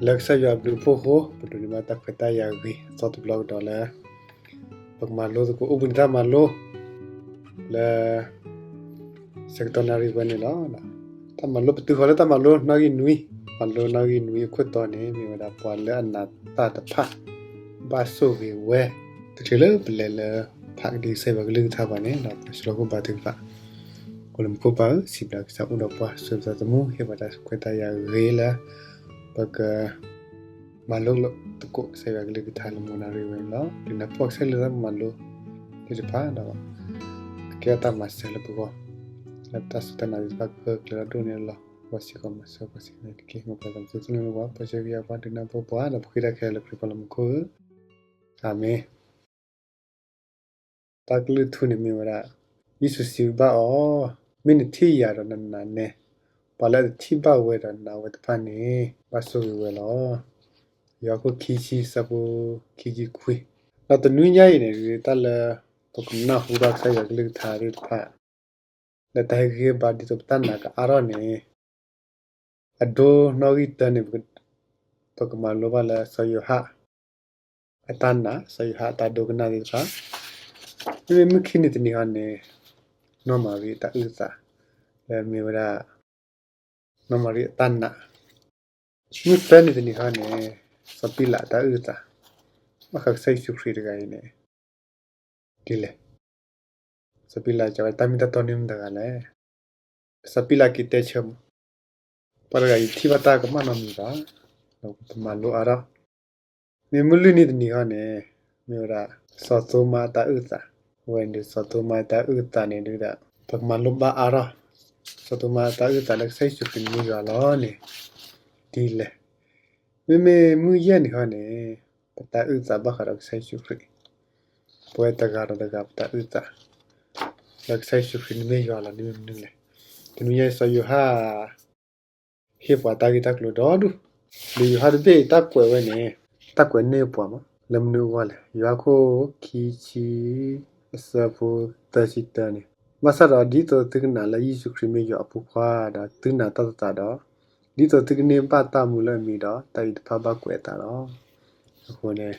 လၢကစၢ်ယွၤအဘျုးအဖှိၣ်အဃိ ပဒိးန့ၢ်ဘၣ်တၢ်ခွဲးတၢ်ယာ်ဂ့ၤအသီတဘျီကဒီးလၢ ပကမၤလိသကိးအိၣ်ဘှံးနံၤတၢ်မၤလိ လၢ ဆၢကတီၢ်နၣ်ရံၣ်ဝဲန့ၣ်လီၤ. တၢ်မၤလိပတုာ်ဃီၤလၢတၢ်မၤလိနီၣ်ဂံၢ်နွံ, မၤလိနီၣ်ဂံၢ်နွံအခိၣ်တီန့ၣ် မ့ၢ်ဝဲဒၣ်ပှၤလၢအနာ်တၢ်တဖၣ် ဘၣ်ဆိၣ်ဂ့ၤဝဲ, တချုးလၢပလဲၤလၢဖးကဒံကစၢ်ယွၤကလုၢ်ကထါဘၣ်န့ၣ် ဒီးပဆှၢလီၤခိၣ်ဘါထုကဖၣ်, အိၣ်လၢမူခိၣ်ပၢ်ဧၢ, စံးဘျုးကစၢ်အိၣ်ဒီးပှၤ ဆိၣ်ဂ့ၤပသးသမူ ဟ့ၣ်ပှၤတၢ်ခွဲးတၢ်ယာ်ဂ့ၤလၢ ပက မၤလိသကိးကစၢ်ယွၤကလုၢ်ကထါလၢမုၢ်နၣ်ရံၣ်ဝဲန့ၣ်လီၤ. ဒုးနၢ်ပၢၢ်ကစၢ်လၢတၢ်မၤလိသ့ၣ်တဖၣ်ဒီး ကကဲထီၣ်တၢ်မၤစၢၤလၢပဂီၢ် လၢပတၢ်စူၢ်တၢ်နာ်သ့ၣ်တဖၣ်ကဂၢၢ်ကျၢၤဒီးဒိၣ်န့ၢ်လီၤ. ပှၤစ့ၢ်ကီးမၤစၢၤပှၤစ့ၢ်ကီးန့ၣ်တက့ၢ်. မ်ပှၤသးမုသုသ့ၣ်ညါလၢပှၤ ပၢဆှၢက့ၤအပှၤ ဒုးနၢ်ပၢၢ်ပှၤ ဒီးပဃ့တၢ်ခဲလၢာ်လၢခရံာ်ပှၤလၢမူခိၣ်ဧၢ, အၤမ့ၣ်. တၢ်ကလုၢ်ထူန့ၣ်မ့ၢ်ဝဲဒၣ်, ယ့ၣ်ၡူးစံးဘၣ်အီၤ, မ့ၢ်နထံၣ်ယၤဒီးနနာ်နဲ, ပှၤလၢအတထံၣ်ဘၣ်ဝဲဒီးနာ်ဝဲတဖၣ်န့ၣ် ဘၣ်ဆိၣ်ဂ့ၤဝဲလီၤ. ယိၤဟၣ်ခိၣ်ခံဆံ ဆၢဖိခံဆံခွံ, ဒီးတနွံညါအံၤန့ၣ် တၢ်လၢ ပကနၢ်ဟူဘၣ်ကစၢ်ယွၤကလုၢ်ကထါသ့ၣ်တဖၣ် လၢတၢ်ဟ့ၣ်ဂံၢ်ဟ့ၣ်ဘါဒ်သိးပတၢ်နာ်ကအါထီၣ်န့ၣ် အဒိနီၣ်ဂံၢ်တၢန့ၣ် ပကမၤလိဘၣ်လၢစီၤယိၤဟၣ် အတၢ်နာ် စီၤယိၤဟၣ်အတၢ်ဒိကနၣ်သ့ၣ်တဖၣ်, မ့မ့ၢ်မုၢ်ခံနံၤတနံၤဟီန့ၣ် နီၢ်မၤရံအတၢ်အုၣ်သး လၢမ့ၢ်ဝဲဒၣ် နီၢ်မၤရံအတၢ်နာ်, မုၢ်သၢနံၤတနံၤဟီန့ၣ် စီၤပံလးအတၢ်အုၣ်သး, ဘၣ်ဃးကစၢ်ယ့ၣ်ၡူးခရံာ်တဂၤအံၤန့ၣ် ဒ်လဲၣ်. စီၤပံလးကီဝဲတၢ်မ့ၢ်တၢ်တီန့ၣ်မတၤတဂၤလဲၣ်. စီၤပံလးက့ၤတဲဆၢမး, ပှၤတဂၤအံၤထံၣ်ဘၣ်တၢ်ကမၣ်နီတမံၤဘၣ်, ဒီးပမၤလိအါထီၣ်, မ့ၢ်မုၢ်လွံၢ်နံၤတနံၤဟီန့ၣ် မ့ၢ်ဝဲဒၣ် စီၤသိမါအတၢ်အုၣ်သး, အဝဲန့ၣ်စီၤသိမါအတၢ်အုၣ်သးန့ၣ်ဒုးဒၣ် ပကမၤလိဘၣ်အါထီၣ်, စီၤသိမါအတၢ်အုၣ်သးလၢကစၢ်ယ့ၣ်ၡူးခရံာ်န့ၣ်မ့ၢ်ယွၤလီၤန့ၣ် ဒ်လဲၣ်. မ့မ့ၢ်မုၢ်ယဲၢ်နံၤဟီန့ၣ် ပတၢ်အုၣ်သးဘၣ်ဃးဒီးကစၢ်ယ့ၣ်ၡူးခရံာ်, ပဝဲတဂၤဒီးတဂၤပတၢ်အုၣ်သး လၢကစၢ်ယ့ၣ်ၡူးခရံာ်န့ၣ်မ့ၢ်ယွၤလီၤန့ၣ်မနုၤလဲၣ်. တနွံညါအံၤစီၤယိၤဟၣ် ဟ့ၣ်ပှၤတၢ်ဂ့ၢ်တၢ်ကျိၤဒီဒူၣ်, လံာ်ယိၤဟၣ်တဘ့ၣ်အံၤတၢ်ကွဲးဝဲန့ၣ် တၢ်ကွဲးန့ၢ်ပှၤမး လၢမနုၤအဂီၢ်လဲၣ်. ယိၤဟၣ်ခိၣ်ခံဆံ အဆၢဖိသၢဆံတၢန့ၣ်, ဘၣ်ဆၣ်ဒီးဒ်သိးသုကနာ်လၢယ့ၣ်ၡူးခရံာ်မ့ၢ်ယွၤအဖိခွါဒီးသုနာ်တၢ်သတးဒီး, ဒ်သိးသုကန့ၢ်ဘၣ်တၢ်မူလၢအမံၤဒီး တၢ်အံၤတဖၣ်ဘၣ်ကွဲးအသးလီၤ. အဃိန့ၣ်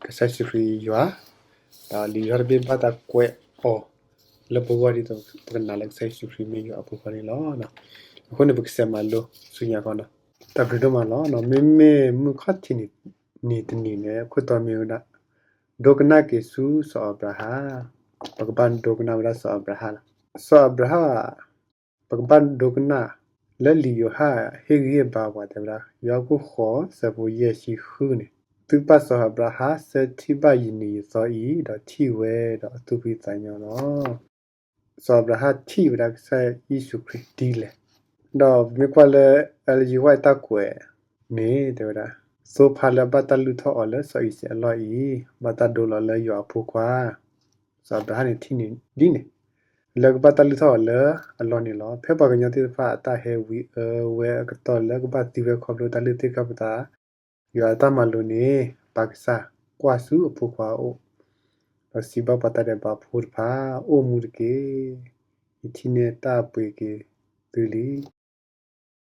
ကစၢ်ယ့ၣ်ၡူးခရံာ်ယွၤ, ဒီးလံာ်ယိၤဟၣ်တဘ့ၣ်ဘၣ်တၢ်ကွဲးအီၤ လၢပဂီၢ်ဒ်သိးပကနာ်လၢကစၢ်ယ့ၣ်ၡူးခရံာ်မ့ၢ်ယွၤအဖိခွါန့ၣ်လီၤ. အဃိန့ၣ် ပကစးမၤလိဆူညါခီနီၤ. တၢ်ဘျုးဒိၣ်မးလီၤ. မ့မ့ၢ်မုၢ်ခီၣ်ထံးနံၤတနံၤန့ၣ် အခိၣ်တီမ့ၢ်ဝဲဒၣ် ဒိကနၣ်က့ၤဆူစီၤအၤဘြၤဟၣ်, ပကဘၣ်ဒိကနၣ်ဝဲဒၣ်စီၤအၤဘြၤဟၣ်လီၤ. စီၤအၤဘြၤဟၣ် ပကဘၣ်ဒိကနၣ် လၢလံာ်ယိၤဟၣ်ဟ့ၣ်ဂံၢ်ဟ့ၣ်ဘါပှၤတဲဝဲဒၣ် ယိၤဟၣ်ခိၣ်ဃိး ဆၢဖိယဲၢ်ဆံဃုန့ၣ်, သုကဘၣ်စီၤအၤဘြၤဟၣ် ဆၢထံၣ်ဘၣ်ယနံၤယသီအံၤ ဒီးထံၣ်ဝဲဒီးအသူၣ်ဖှံသးညီလီၤ. စီၤအၤဘြၤဟၣ်ထံၣ်ဝဲဒၣ်ကစၢ်ယ့ၣ်ၡူးခရံာ်ဒ်လဲၣ်. ဒီးပမ့ၢ်ကွၢ်လၢ Ellen White တၢ်ကွဲးန့ၣ် တဲဝဲဒၣ် သိဖါလၢအဘၣ်တၢ်လုၢ်ထီၣ်အီၤလၢစီၤအံၤစဲးအလီၢ်အံၤ ဘၣ်တၢ်ဒိလီၤလၢယွၤအဖိခွါ စီၤအၤဘြၤဟၣ်န့ၣ်ထံၣ်န့ၣ်ဒ်န့ၣ် လၢကဘၣ်တၢ်လုၢ်ထီၣ်အီၤလၢအလီၢ်န့ၣ်လီၤ. ဖဲပှၤကညီသ့ၣ်တဖၣ်အတၢ်ဟဲဝံၤအၢဝဲအကတီၢ်လၢကဘၣ်သံဝဲခီဖျိတၢ်လုၢ်သ့ၣ်ခီၣ်ပသး, ယွၤအတၢ်မၤလိာ်န့ၣ် ပာ်ကစၢ်ကွၢ်ဆူအဖိခွါအအိၣ်, ဒီးစံးဘၣ်ပှၤတၢ်ဒဲးဘးဖိတဖၣ်, အိၣ်မူတက့ၢ်. ယထံၣ်န့ၢ်တၢ်အပှ့ၤက့ၤသုလံ.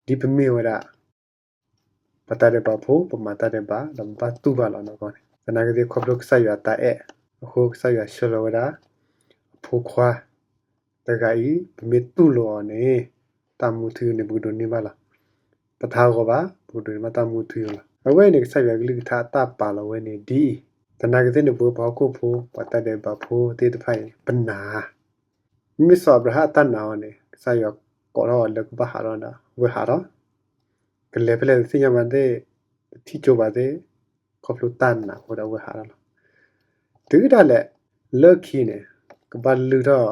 ဒ်ပမ့ၢ်ဝဲဒၣ် ပှၤတၢ်ဒဲးဘးဖိ ပမၤတၢ်ဒဲးဘး ဒီးပဘၣ်တူၢ်ဘၣ်လီၤနီၢ်ကီၢ်န့ၣ် သနာ်က့သ့ၣ် ခီဖျိကစၢ်ယွၤတၢ်အဲၣ်အဃိ ကစၢ်ယွၤဆှၢလီၤဝဲဒၣ် အဖိခွါ တဂၤအံၤ ပမ့ၢ်တူၢ်လိာ်အီၤန့ၣ် တၢ်မူထူယိာ်န့ၣ် ပကဒိးန့ၢ်ဘၣ်လီၤ. ပတဟးဂီၤဘၣ် ပကဒိးန့ၢ်ဘၣ်တၢ်မူထူယိာ်လီၤ. အဝဲန့ၣ် ကစၢ်ယွၤကလုၢ်ကထါအတၢ်ပာ်လီၤဝဲန့ၣ်ဒ်အံၤ, သနာ်က့သ့ၣ်န့ၣ် ပဝဲပှၤဟီၣ်ခိၣ်ဖိ ပှၤတၢ်ဒဲးဘးဖိသ့ၣ်တဖၣ်အံၤ ပနာ် မ့မ့ၢ်စီၤအၤဘြၤဟၣ်အတၢ်နာ်အီၤန့ၣ် ကစၢ်ယွၤကိးထီၣ်အီၤလၢကဘၣ်ဟးထီၣ်ဒီး အဝဲဟးထီၣ်, ကလဲၤဖဲလဲၣ်တသ့ၣ်ညါဘၣ်သ့ၣ်, တထံၣ်ကၠိဘၣ်သ့ၣ်, ခီဖျိတၢ်နာ်အဃိဒီးအဝဲဟးထီၣ်လီၤ. တုၤဒၣ်လဲာ် လၢခံန့ၣ် ကဘၣ်လုၢ်ထီၣ်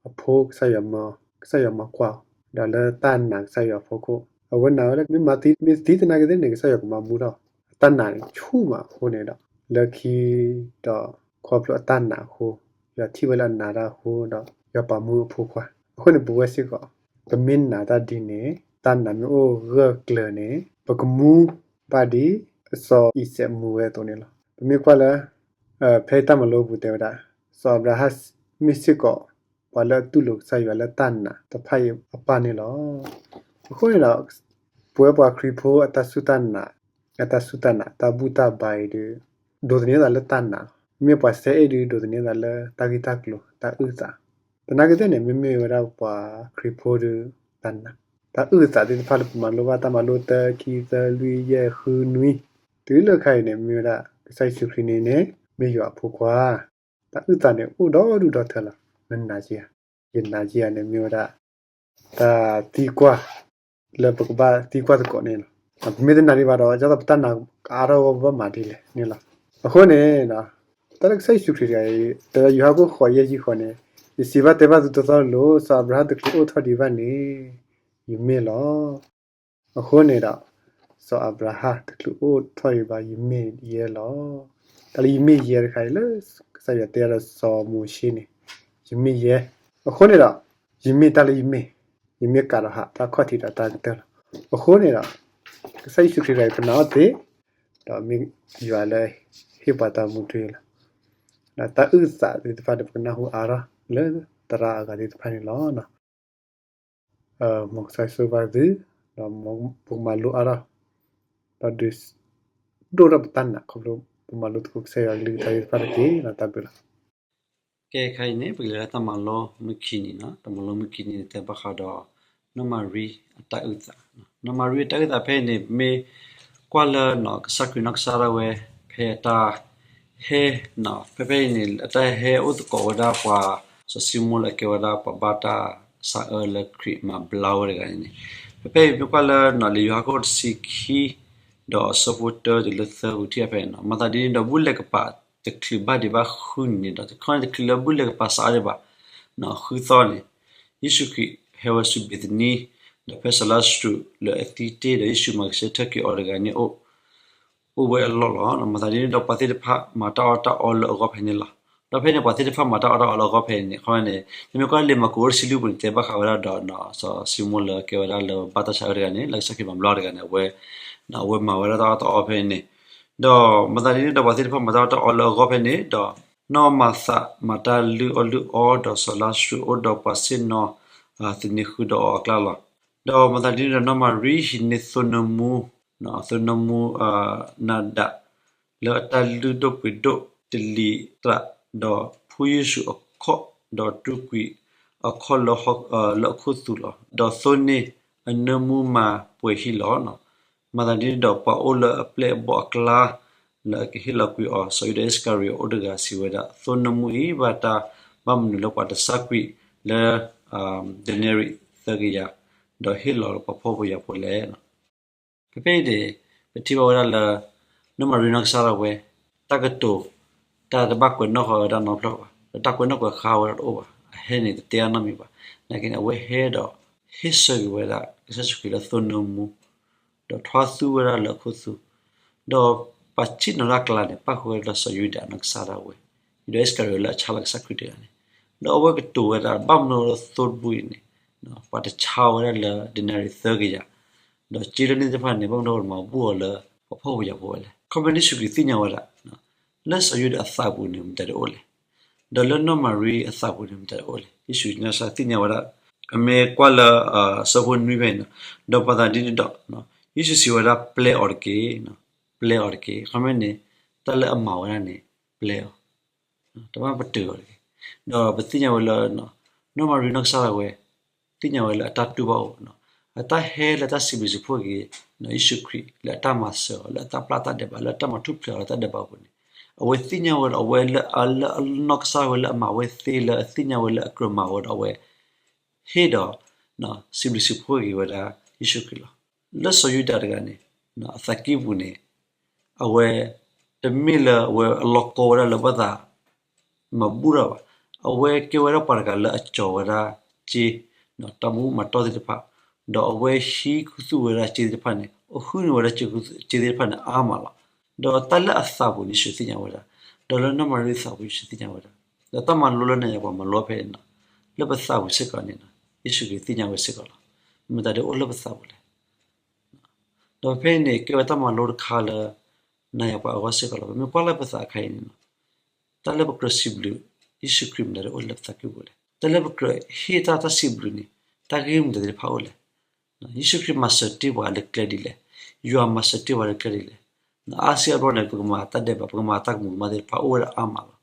အဖိ ကစၢ်ယွၤမၤကွၢ်အီၤ, ဒီးလၢတၢ်နာ်ကစၢ်ယွၤအဖီခိၣ် အဝဲနာ်ဝဲလၢ မ့ၢ်မၤသံ မ့ၢ်သံသနာ်က့သ့ၣ်န့ၣ် ကစၢ်ယွၤကမၤမူထီၣ်, အတၢ်နာ်န့ၣ်ဆူၣ်မးအဃိန့ၣ်ဒီး လၢခံဒီး ခီဖျိအတၢ်နာ်အဃိ, ယွၤထံၣ်ဝဲလၢအနာ်တၢ်အဃိဒီး ယွၤပာ်မူအဖိခွါ. အဃိန့ၣ် ပဝဲစ့ၢ်ကီး ပမ့ၢ်နာ်တၢ်ဒ်န့ၣ် တၢ်နာ်မ့ၢ်အိၣ်ဂၢၢ်ကျၢၤန့ၣ် ပကမူဘၣ်ဒ်စီၤအံၤစဲးမူဝဲအသိးန့ၣ်လီၤ. ပမ့ၢ်ကွၢ်လၢ ဖဲတၢ်မၤလိပူၤတဲဝဲဒၣ် စီၤအၤဘြၤဟၣ်မ့ၢ်စ့ၢ်ကီး ပှၤလၢအတူၢ်လိာ်ကစၢ်ယွၤလၢတၢ်နာ်တဖၣ်အံၤအပၢ်န့ၣ်လီၤ. အဃိန့ၣ်ဒီး ပဝဲပှၤခရံာ်ဖိအတၢ်စူၢ်တၢ်နာ် အတၢ်စူၢ်တၢ်နာ် တၢ်ဘူၣ်တၢ်ဘါအံၤဒီး ဒိးသန့ၤသးလၢတၢ်နာ်လီၤ. မ့ၢ်ပှၤစဲအဲၣ်ဒုး ဒိးသန့ၤသးလၢတၢ်ဂ့ၢ်တၢ်ကျိၤ တၢ်အုၣ်သး, သနာ်က့သ့ၣ်န့ၣ် မ့မ့ၢ်ဝဲဒၣ်ပှၤခရံာ်ဖိဒီး တၢ်နာ် တၢ်အုၣ်သးသ့ၣ်တဖၣ်လၢပမၤလိဘၣ် တၢ်မၤလိတၢ ခံ သၢ လွံၢ် ယဲၢ် ဃု နွံ, တုၤလၢခါအံၤန့ၣ် မ့ၢ်ဝဲဒၣ် ကစၢ်ယ့ၣ်ၡူးခရံာ်န့ၣ်န့ၣ် မ့ၢ်ယွၤအဖိခွါ တၢ်အုၣ်သးန့ၣ် အိၣ်ဒီဒူၣ်ဒီထၢလီၤ. နနာ်က့ဧါ, ယနာ်က့ဧါန့ၣ် မ့ၢ်ဝဲဒၣ် တၢ်သံကွၢ် လၢပကဘၣ်သံကွၢ်သကိးန့ၣ်လီၤ. ပမ့ၢ်တနာ်ဒံးဘၣ်ဒီး ဒ်သိးပတၢ်နာ်အါထီၣ်အဂီၢ် ပဘၣ်မၤဒ်လဲၣ်န့ၣ်လီၤ. အဃိန့ၣ် တၢ်လၢကစၢ်ယ့ၣ်ၡူးခရံာ်တဂၤအံၤ တၢ်လၢယိၤဟၣ်ခိၣ်ဃိး ယဲၢ်ဆံဃိးန့ၣ်, ယစံးဘၣ်တဲဘၣ်သုတီတီလိၤလိၤ, စီၤအၤဘြၤဟၣ်တချုးအိၣ်ထီၣ်ဒံးဘၣ်န့ၣ် ယမ့ၢ်လီၤ. အဃိန့ၣ်ဒီး စီၤအၤဘြၤဟၣ်တချုးအိၣ်ထီၣ်ဒံးဘၣ် ယမ့ၢ်ယဲလီၤ. တၢ်လၢယမ့ၢ်ယဲတခါအံၤလၢ ကစၢ်ယွၤတဲအါဒီးစီၤမိၤၡ့န့ၣ် ယမ့ၢ်ယဲ, အဃိန့ၣ်ဒီး ယမ့ၢ်တၢ်လၢယမ့ၢ်, ယမ့ၢ်ကးဒီးဟးတၢ်ခီၣ်ထံးဒီးတၢ်ကတၢၢ်လီၤ. အဃိန့ၣ်ဒီး ကစၢ်ယ့ၣ်ၡူးခရံာ်တဂၤအံၤ ပနာ်အီၤသ့, ဒီးမ့ၢ်ယွၤလၢဟ့ၣ်ပှၤတၢ်မူထူလီၤ. ဒီးတၢ်အုၣ်သးသ့ၣ်တဖၣ်ဒီး ပကနၢ်ဟူအါထီၣ်လၢသရၣ်အဂၤသ့ၣ်တဖၣ်န့ၣ်လီၤ. မ်ကစၢ်ဆိၣ်ဂ့ၤဘၣ်သု, ဒီးပကမၤလိအါထီၣ်, ဒီးဒုးဒိၣ်ထီၣ်ပတၢ်နာ်ခီဖျိ ပမၤလိသကိးကစၢ်ယွၤအကလုၢ်ကထါသ့ၣ်တဖၣ်တက့ၢ်. ဒီးတၢ်ဘျုးလီၤ. ကဲ ခဲအံၤန့ၣ် ပကလဲၤလၢတၢ်မၤလိမုၢ်ခံနံၤန့ၣ်, တၢ်မၤလိမုၢ်ခံနံၤန့ၣ် တဲဘၣ်ဃးဒီး နီၢ်မၤရံအတၢ်အုၣ်သး, နီၢ်မၤရံအတၢ်အုၣ်သးဖဲအံၤန့ၣ် မ့ၢ်ကွၢ်လၢ ကစၢ်ခရံာ်နီၢ်ကစၢ်ဒၣ်ဝဲ ဖဲအတၢ်ဟဲ ဖဲဖဲအံၤန့ၣ် အတၢ်ဟဲအိၣ်သကိးဝဲဒၣ်ပှၤ စီၤၡံမိၣ်လၢအကဲဝဲဒၣ်ပှၤဘၣ်တၢ်ဆါအၢလၢခရံာ်မၤဘျါဝဲတဂၤန့ၣ်န့ၣ်, ဖဲဖဲအံၤမ့ၢ်ကွၢ်လၢ လံာ်ယိၤဟၣ်ခိၣ်တဆံခံ ဒီးအဆၢဖိတၢတုၤလၢသၢပူၤထံၣ်ဖဲန့ၣ်, မၤသးဒ်န့ၣ်ဒီးဘူၣ်လဲၤကပာ်တချုးဘၣ်ဒံးဘၣ်ဃုနံၤန့ၣ်ဒီး တခီန့ၣ်တချုးလၢဘူၣ်လဲၤကပာ်စးအါဒံးဘၣ် ဃုသီန့ၣ် ယ့ၣ်ၡူးခရံာ်ဟဲဝဲဆူဘ့ၤသနံ, ဒီးဖဲစီၤလါစရူးလၢအသံတ့ၢ်ဒီး ယ့ၣ်ၡူးမၤကဆှဲထၢၣ်က့ၤအီၤတဂၤန့ၣ်အိၣ် အိၣ်ဝဲအလီၢ်လီၤ. မၤသးဒ်န့ၣ်ဒီးပှၤသ့ၣ်တဖၣ်မၤတၢ်အီၣ်တၢ်အီလၢအဂီၢ်ဖဲန့ၣ်လီၤ. ဒီးဖဲန့ၣ် ပှၤသ့ၣ်တဖၣ်မၤတၢ်အီၣ်တၢ်အီလၢအဂီၢ်ဖဲန့ၣ် ခီန့ၣ် မ့မ့ၢ်ကွၢ်လၢလံာ်မၢ်ကူးအိၣ်တဆံလွံၢ်ပူၤန့ၣ် တဲဘၣ်ဃးဝဲဒၣ်ဒီး စီၤၡံမိၣ်လၢကဲဝဲဒၣ်လၢဘၣ်တၢ်ဆါအၢတဂၤန့ၣ် လၢကစၢ်ခရံာ်မၤဘျါတဂၤန့ၣ် အဝဲ အဝဲမၤဝဲဒၣ်တၢ်အီၣ်တၢ်အီဖဲန့ၣ်, ဒီးမၤသးဒ်န့ၣ်ဒီးပှၤသ့ၣ်တဖၣ်မၤတၢ်အီၣ်တၢ်အီလၢအဂီၢ်ဖဲန့ၣ်ဒီး နီၢ်မၤသးမၤတၢ်လုၢ်အီၣ်လုၢ်အီဒီးစီၤလါစရူးအိၣ်ဒီးပှၤဆ့ၣ်နီၤသန့ၤဃုာ်ဒီးအီၤအကျါလီၤ. ဒီးမၤသးဒ်န့ၣ်ဒီးနီၢ်မၤရံဟံးန့ၢ်သိနၢမူ, သိနၢမူနၤဒး လၢအတၢ်လုၢ်ဒိၣ်ပှ့ၤဒိၣ်တလံာ်သရၣ်, ဒီးဖှူယ့ၣ်ၡူးအခီၣ်, ဒီးတြူာ်ကွံာ်အခီၣ်လၢ လၢအခိၣ်သူလီၤ. ဒီးသိန့ၢ်အနၢမူမၤပှဲၤဟံၣ်လီၤ. မၤသးဒ်န့ၣ်ဒီးပှၤအိၣ်လၢအပျဲၢ်အဘီၣ်အကျါ လၢအကဟ့ၣ်လီၤကွံာ်အီၤ စီၤယူဒၤအံၣ်စကၤရံၤအိၣ်တဂၤစံးဝဲဒၣ်, သိနၢမူအံၤဘၣ်တၢ်ဘၣ်မနုၤလၢပှၤတဆါကွံာ်လၢ ဒနံရံၣ်သၢကယၤ, ဒီးဟ့ၣ်လီၤပှၤဖှီၣ်ဖိယာ်ဖိလဲၣ်. ဖဲဖဲအံၤန့ၣ် ပထံၣ်ဘၣ်ဝဲဒၣ်လၢ နီၢ်မၤရံနီၢ်ကစၢ်ဒၣ်ဝဲ တၢ်ကတိၤ တၢ်တဘၣ်ကွဲးနီၣ်ဃာ်ဝဲဒၣ်နီတဖျၢၣ်ဘၣ်, ဒီးတၢ်ကွဲးနီၣ်ကွဲးဃာ်ဝဲဒၣ်တအိၣ်ဘၣ်, အဟဲန့ၣ်တတဲအါနီတမံၤဘၣ်. နာ်က့န့ၣ် အဝဲဟဲဒီး ဟ့ၣ်ဆၢက့ၤဝဲဒၣ် ကစၢ်ယ့ၣ်ၡူးခရံာ်လၢသိနၢမူ, ဒီးထွါသူဝဲဒၣ်လၢအခိၣ်သူ, ဒီးပှၤဆ့ၣ်နီၤတၢ်ကျါန့ၣ် ပၣ်ဃုာ်ဝဲဒၣ်ဒီးစီၤယူဒၤနီၢ်ကစၢ်ဒၣ်ဝဲ, ယူဒၤအံၣ်စကၤရံၤလၢအဆါလီၤကစၢ်ခရံာ်တဂၤန့ၣ်, ဒီးအဝဲကတိၤဝဲဒၣ် ဘၣ်မနုၤလၢသိတဘူအံၤန့ၣ် ပှၤတဆါဝဲဒၣ်လၢ ဒနံရံၣ်သၢကယၤ, ဒီးစ့လၢန့ၣ်တဖၣ်န့ၣ် ဘၣ်မနုၤပှၤတမၤဘူၣ်အီၤလၢ ပှၤဖှီၣ်ဖိယာ်ဖိဝဲလဲၣ်. ခီဖျိယ့ၣ်ၡူးခရံာ်သ့ၣ်ညါဝဲဒၣ် လၢစီၤယူဒၤအသးပူၤန့ၣ် မတၤဒၣ်အိၣ်လဲၣ်, ဒီးလၢနီၢ်မၤရံအသးပူၤန့ၣ် မတၤဒၣ်အိၣ်လဲၣ်. ယ့ၣ်ၡူးကစၢ်သ့ၣ်ညါဝဲဒၣ်, အမ့ၢ်ကွၢ်လၢ အဆၢဖိနွံဖဲန့ၣ်, ဒီးမၤသးဒ်န့ၣ်ဒီး ယ့ၣ်ၡူးစံးဝဲဒၣ် ပျဲအီၤတက့ၢ်, ပျဲအီၤတက့ၢ်. ခီဖျိန့ၣ် တၢ်လၢအမၤဝဲဒၣ်န့ၣ် ပျဲအီၤ, တဘၣ်ပတုာ်အီၤတက့ၢ်. ဒီးပသ့ၣ်ညါဝဲလၢ နီၢ်မၤရံနီၢ်ကစၢ်ဒၣ်ဝဲ သ့ၣ်ညါဝဲလၢအတၢ်တူၢ်ဘၣ်အိၣ်, အတၢ်ဟဲလၢတၢ်စံးဘျုးစံးဖှိၣ်က့ၤ ယ့ၣ်ၡူးခရံာ် လၢအတၢ်မၤစၢၤအီၤ လၢအတၢ်ပျၢ်တၢ်ဒဲးဘး လၢအတၢ်မၤထူၣ်ဖျဲးအီၤလၢတၢ်ဒဲးဘးအပူၤန့ၣ်, အဝဲသ့ၣ်ညါဝဲဒီး အဝဲလၢအလၢအနီၢ်ကစၢ်ဒၣ်ဝဲလၢအမၤဝဲသ့လၢအသ့ၣ်ညါဝဲလၢအကြၢးမၤဝဲဒီးအဝဲ ဟ့ၣ်ဒီး စံးဘျုးစံးဖှိၣ်က့ၤဝဲဒၣ် ယ့ၣ်ၡူးခရံာ်လီၤ. လၢစီၤယူဒၤတဂၤန့ၣ် အသးကံၢ်ပူၤန့ၣ် အဝဲ တမ့ၢ်လၢအဝဲအလီၢ်ကီဝဲဒၣ်လၢဘၣ်သး မၤဘူၣ်တၢ်ဘၣ်. အဝဲကဲဝဲဒၣ်ပှၤတဂၤလၢအကၠီၤဝဲဒၣ်စ့ တၢ်မၤဘူၣ်မၤတီၢ်သ့ၣ်တဖၣ်, ဒီးအဝဲဟံးခူသူၣ်ဝဲဒၣ်စ့သ့ၣ်တဖၣ်န့ၣ် အဃုန့ၢ်ဝဲဒၣ်စ့သ့ၣ်တဖၣ်န့ၣ် အါမးလီၤ. ဒီးတၢ်လၢအသးပူၤန့ၣ် ယ့ၣ်ၡူးသ့ၣ်ညါဝဲဒၣ်, ဒီးလၢနီၢ်မၤရံအသးပူၤ ယ့ၣ်ၡူးသ့ၣ်ညါဝဲဒၣ်, ဒီးတၢ်မၤလိလၢနၤယၤပှၤမၤလိဖဲန့ၣ် လၢပသးပူၤစ့ၢ်ကီးန့ၣ် ယ့ၣ်ၡူးခရံာ်သ့ၣ်ညါဝဲစ့ၢ်ကီးလီၤ. မတၤဒၣ်အိၣ်လၢပသးပူၤလဲၣ်. ဒီးဖဲအံၤန့ၣ် ကဲဝဲတၢ်မၤလိတခါလၢ နၤယၤပှၤအဂီၢ်စ့ၢ်ကီးလီၤ. ပမ့ၢ်ကွၢ်လၢပသးခါအံၤန့ၣ် တၢ်လၢပကြၢးစံးဘျုး ယ့ၣ်ၡူးခရံာ်မတၤဒၣ်အိၣ်လၢပသးကံၢ်ပူၤလဲၣ်. တၢ်လၢပကြၢးဟ့ၣ်တၢ်တၢ်စံးဘျုးန့ၣ် တၢ်ဂ့ၢ်မတၤသ့ၣ်တဖၣ်အိၣ်လဲၣ်. ယ့ၣ်ၡူးခရံာ်မၤစၢၤတ့ၢ်ပှၤလၢကျဲဒ်လဲၣ်. ယွၤမၤစၢၤတ့ၢ်ဝဲဒၣ်ကျဲဒ်လဲၣ်. အါစုအါဘျီန့ၣ် ပကမၤတၢ်ဒဲးဘး ပကမၤတၢ်ကမူၤကမၣ်သ့ၣ်တဖၣ်အိၣ်ဝဲဒၣ်အါမးလီၤ.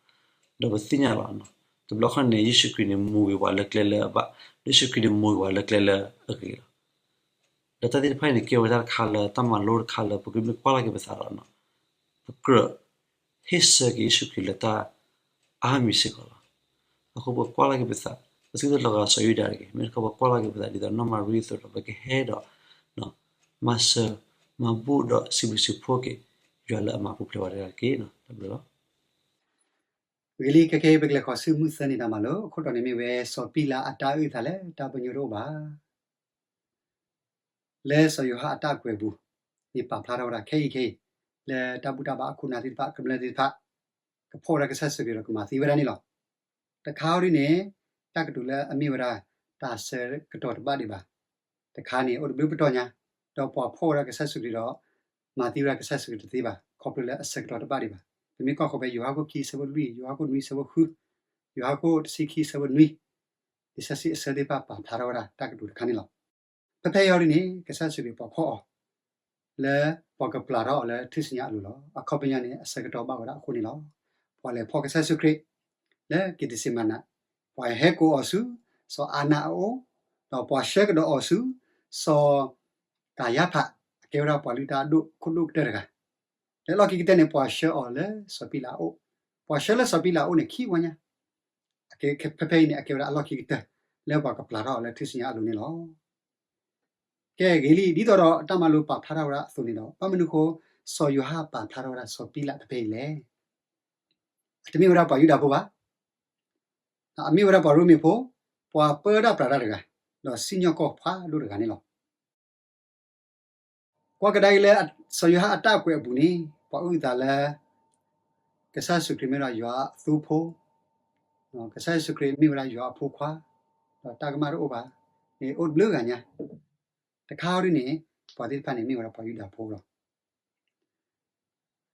ဒီးပသ့ၣ်ညါလီၤ. တဘျီခီန့ၣ် ယ့ၣ်ၡူးခရံာ်န့ၣ်မူဂ့ၤပှၤလၢကျဲလၢအဘၣ်, ယ့ၣ်ၡူးခရံာ်န့ၣ်မူဂ့ၤပှၤလၢကျဲလၢအဂ့ၤလီၤ. ဒီးတၢ်သ့ၣ်တဖၣ်အံၤန့ၣ် ကဲဝဲတၢ်တခါလၢတၢ်မၤလိတခါလၢပကမ့ၢ်ကွၢ်လီၤက့ၤပသးဒီး ပကြၢး ဟ့ၣ်ဆၢက့ၤယ့ၣ်ၡူးခရံာ်လၢတၢ်အါမံၤစ့ၢ်ကီးလီၤ. အဃိပကွၢ်လီၤက့ၤပသး, ပသုတလီၤဂာ်စီၤယူဒၤတဂ့ၤ, မ့ၢ်တခီပကွၢ်လီၤက့ၤပသးဒ်သိးနီၢ်မၤရံအသိးဒီး ပကဟဲဒီး မၤစၢၤမၤဘူၣ်ဒီးစံးဘျုးစံးဖှိၣ်က့ၤ ယွၤလၢအမၤပူၤဖျဲးဝဲတဂၤတက့ၢ်. တၢ်ဘျုးလီၤ. ဂ့ၤလံ ခဲကနံၣ်အံၤ ပကလဲၤဃီၤဆူမုၢ်သၢနံၤတၢ်မၤလိ, အခိၣ်တီန့ၣ်မ့ၢ်ဝဲ စီၤပံလးအတၢ်အုၣ်အသးလၢတၢ်ပညိၣ်တအိၣ်ဘၣ် လၢစီၤယိၤဟၣ်အတၢ်ကွဲးအပူၤန့ၣ် ပာ်ဖျါထီၣ်ဝဲဒၣ်ခဲအံၤခဲအံၤ လၢတၢ်ဘူၣ်တၢ်ဘါအခိၣ်အနၢ်သ့ၣ်တဖၣ် ကမျၢၢ်သ့ၣ်တဖၣ် ကဖီၣ်ဝဲဒၣ်ကစၢ်ယ့ၣ်ၡူးခရံာ်ဒီးကမၤသံဝဲဒၣ်န့ၣ်လီၤ. တခါအံၤဒ်န့ၣ် တၢ်ကတိၤလၢအမ့ၢ်ဝဲဒၣ်တၢ်ဆၢကတီၢ်တဘၣ်ဒံးဘၣ် တခါန့ၣ် အိၣ်တဘျုးပတီၢ်ညါ, ဒီးပှၤဖီၣ်ဝဲဒၣ်ကစၢ်ယ့ၣ်ၡူးခရံာ်ဒီး မၤသံဝဲဒၣ်ကစၢ်ယ့ၣ်ၡူးခရံာ်တသ့ဘၣ် ခီဖျိလၢအဆၢကတီၢ်တဘၣ်ဒံးဘၣ်. ပမ့ၢ်ကွၢ်ဃီဖဲယိၤဟၣ်ခိၣ်ခံဆၢဖိလွံၢ်, ယိၤဟၣ်ခိၣ်နွံဆၢဖိဃု, ယိၤဟၣ်ခိၣ်တဆံခံဆၢဖိနွံ, လံာ်စီဆှံအဆၢသ့ၣ်တဖၣ်ပာ်ဖျါထီၣ်ဝဲဒၣ်တၢ်ကတိၤတခါန့ၣ်လီၤ. ဖဲဖဲအံၤဒ်န့ၣ် ကစၢ်ယ့ၣ်ၡူးခရံာ်ပှၤဖီၣ်အီၤ လၢပှၤကပျၢ်ထီၣ်အီၤလၢထူၣ်စုညါအလိၤလီၤ. အခီပညီန့ၣ် အဆၢကတီၢ်ဘၣ်ဝဲဒၣ်အဃိန့ၣ်လီၤ. ပှၤလဲၤဖီၣ်ကစၢ်ယ့ၣ်ၡူးခရံာ် လၢက့းသ့းစ့မနၤ, ပှၤဟဲကိးအီၤဆူ စီၤအၤနးအအိၣ်, ဒီးပှၤဆှၢကဒီးအီၤဆူ စီၤကၤယါဖး အကဲဝဲဒၣ်ပှၤလုၢ်တၢ်အဒိၣ်ခိၣ်ဒိၣ်ကတၢၢ်တဂၤ, လၢအလီၢ်ခံကတၢၢ်န့ၣ် ပှၤဆှၢအီၤလၢစီၤပံလးအအိၣ်, ပှၤဆှၢလၢစီၤပံလးအအိၣ်န့ၣ် ခံဝီညါ ဖဲဖဲအံၤန့ၣ် အကဲဝဲဒၣ်အလီၢ်ခံကတၢၢ် လၢပှၤကပျၢ်ထီၣ်အီၤလၢထူၣ်စုညါအလိၤန့ၣ်လီၤ. ကဲဂ့ၤလံ ဒ်သိးဒီးတၢ်မၤလိပာ်ဖျါထီၣ်ဝဲဒၣ်အသိးန့ၣ်ဒီး ဘၣ်မနုၤအဃိ စီၤယိၤဟၣ်ပာ်ဖျါထီၣ်ဝဲဒၣ်စီၤပံလးဖဲဖဲအံၤလဲၣ်. အတမ့ၢ်ဝဲဒၣ်ပှၤယူဒၤဖိဘၣ်, အမ့ၢ်ဝဲဒၣ်ပှၤရိမ့ၤဖိ, ပှၤပၢတၢ်ပြးတၢ်တဂၤ, ဒီးစံၣ်ညီၣ်ကွီၢ်ဖးဒိၣ်တဂၤန့ၣ်လီၤ. ကွၢ်ကဒါက့ၤလၢစီၤယိၤဟၣ်အတၢ်ကွဲးအပူၤန့ၣ် ပှၤအုၣ်အသးလၢ ကစၢ်ယ့ၣ်ၡူးခရံာ်မ့ၢ်ဝဲဒၣ်ယွၤအသိဖိ, ကစၢ်ယ့ၣ်ၡူးခရံာ်မ့ၢ်ဝဲဒၣ်ယွၤအဖိခွါ, ဒီးတၢ်ကမၣ်တအိၣ်ဘၣ်န့ၣ် အိၣ်တဘျုးဂၤညါ, တခါအံၤဒ်န့ၣ် ပှၤသ့ၣ်တဖၣ်န့ၣ်မ့ၢ်ဝဲဒၣ်ပှၤယူဒၤဖိလီၤ.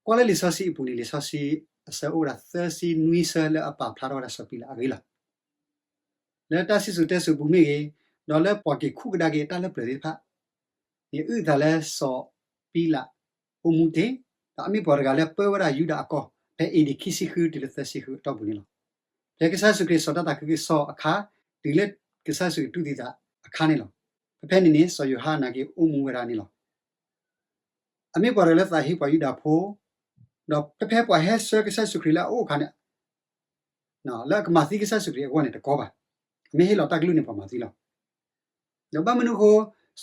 ကွၢ်လၢလံာ်စီဆှံအပူၤန့ၣ် လံာ်စီဆှံအဆၢအိၣ်ဝဲဒၣ်သၢဆံနွံဆၢလၢအပာ်ဖျါထီၣ်ဝဲဒၣ်စီၤပံလးအဂ့ၢ်လီၤ. လၢတၢ်စံၣ်စိၤတဲစိၤပူၤမ့ၢ်ဂ့ၤ, ဒီးလၢပှၤက့ၤခူၣ်ကဒါက့ၤအတၢ်လၢပျၢၤသ့ၣ်တဖၣ်န့ၣ် အုၣ်သးလၢစီၤပံလးအိၣ်မူတ့ၢ်, ဒီးအမ့ၢ်ပှၤတဂၤလၢပၢဝဲဒၣ်ယူဒၤအကီၢ် ဖဲ A.D ခံဆံဃုတုၤလၢသၢဆံဃုအတီၢ်ပူၤန့ၣ်လီၤ. ဖဲကစၢ်ယ့ၣ်ၡူးခရံာ်စီၤတၢ်သးခုကစီၣ်အခါ တုၤလၢကစၢ်ယ့ၣ်ၡူးခရံာ်တူၢ်သံသးအခါန့ၣ်လီၤ. ဖဲဖဲန့ၣ်န့ၣ် စီၤယိၤဟၣ်နာ်က့အိၣ်မူဝဲဒၣ်န့ၣ်လီၤ. အမ့ၢ်ပှၤတဂၤလၢသးဟ့ပှၤယူဒၤဖိ, ဒီးဖဲဖဲပှၤဟဲဆှၢကစၢ်ယ့ၣ်ၡူးခရံာ်လၢအအိၣ်အခါန့ၣ် လၢအကမၤသံကစၢ်ယ့ၣ်ၡူးခရံာ်အဂီၢ်န့ၣ်တကီဘၣ်. အမ့ၢ်ဟ့ၣ်လီၤတၢ်ကလုၢ်န့ၣ် ပှၤမၤသံလီၤ. ဒီးဘၣ်မနုၤအဃိ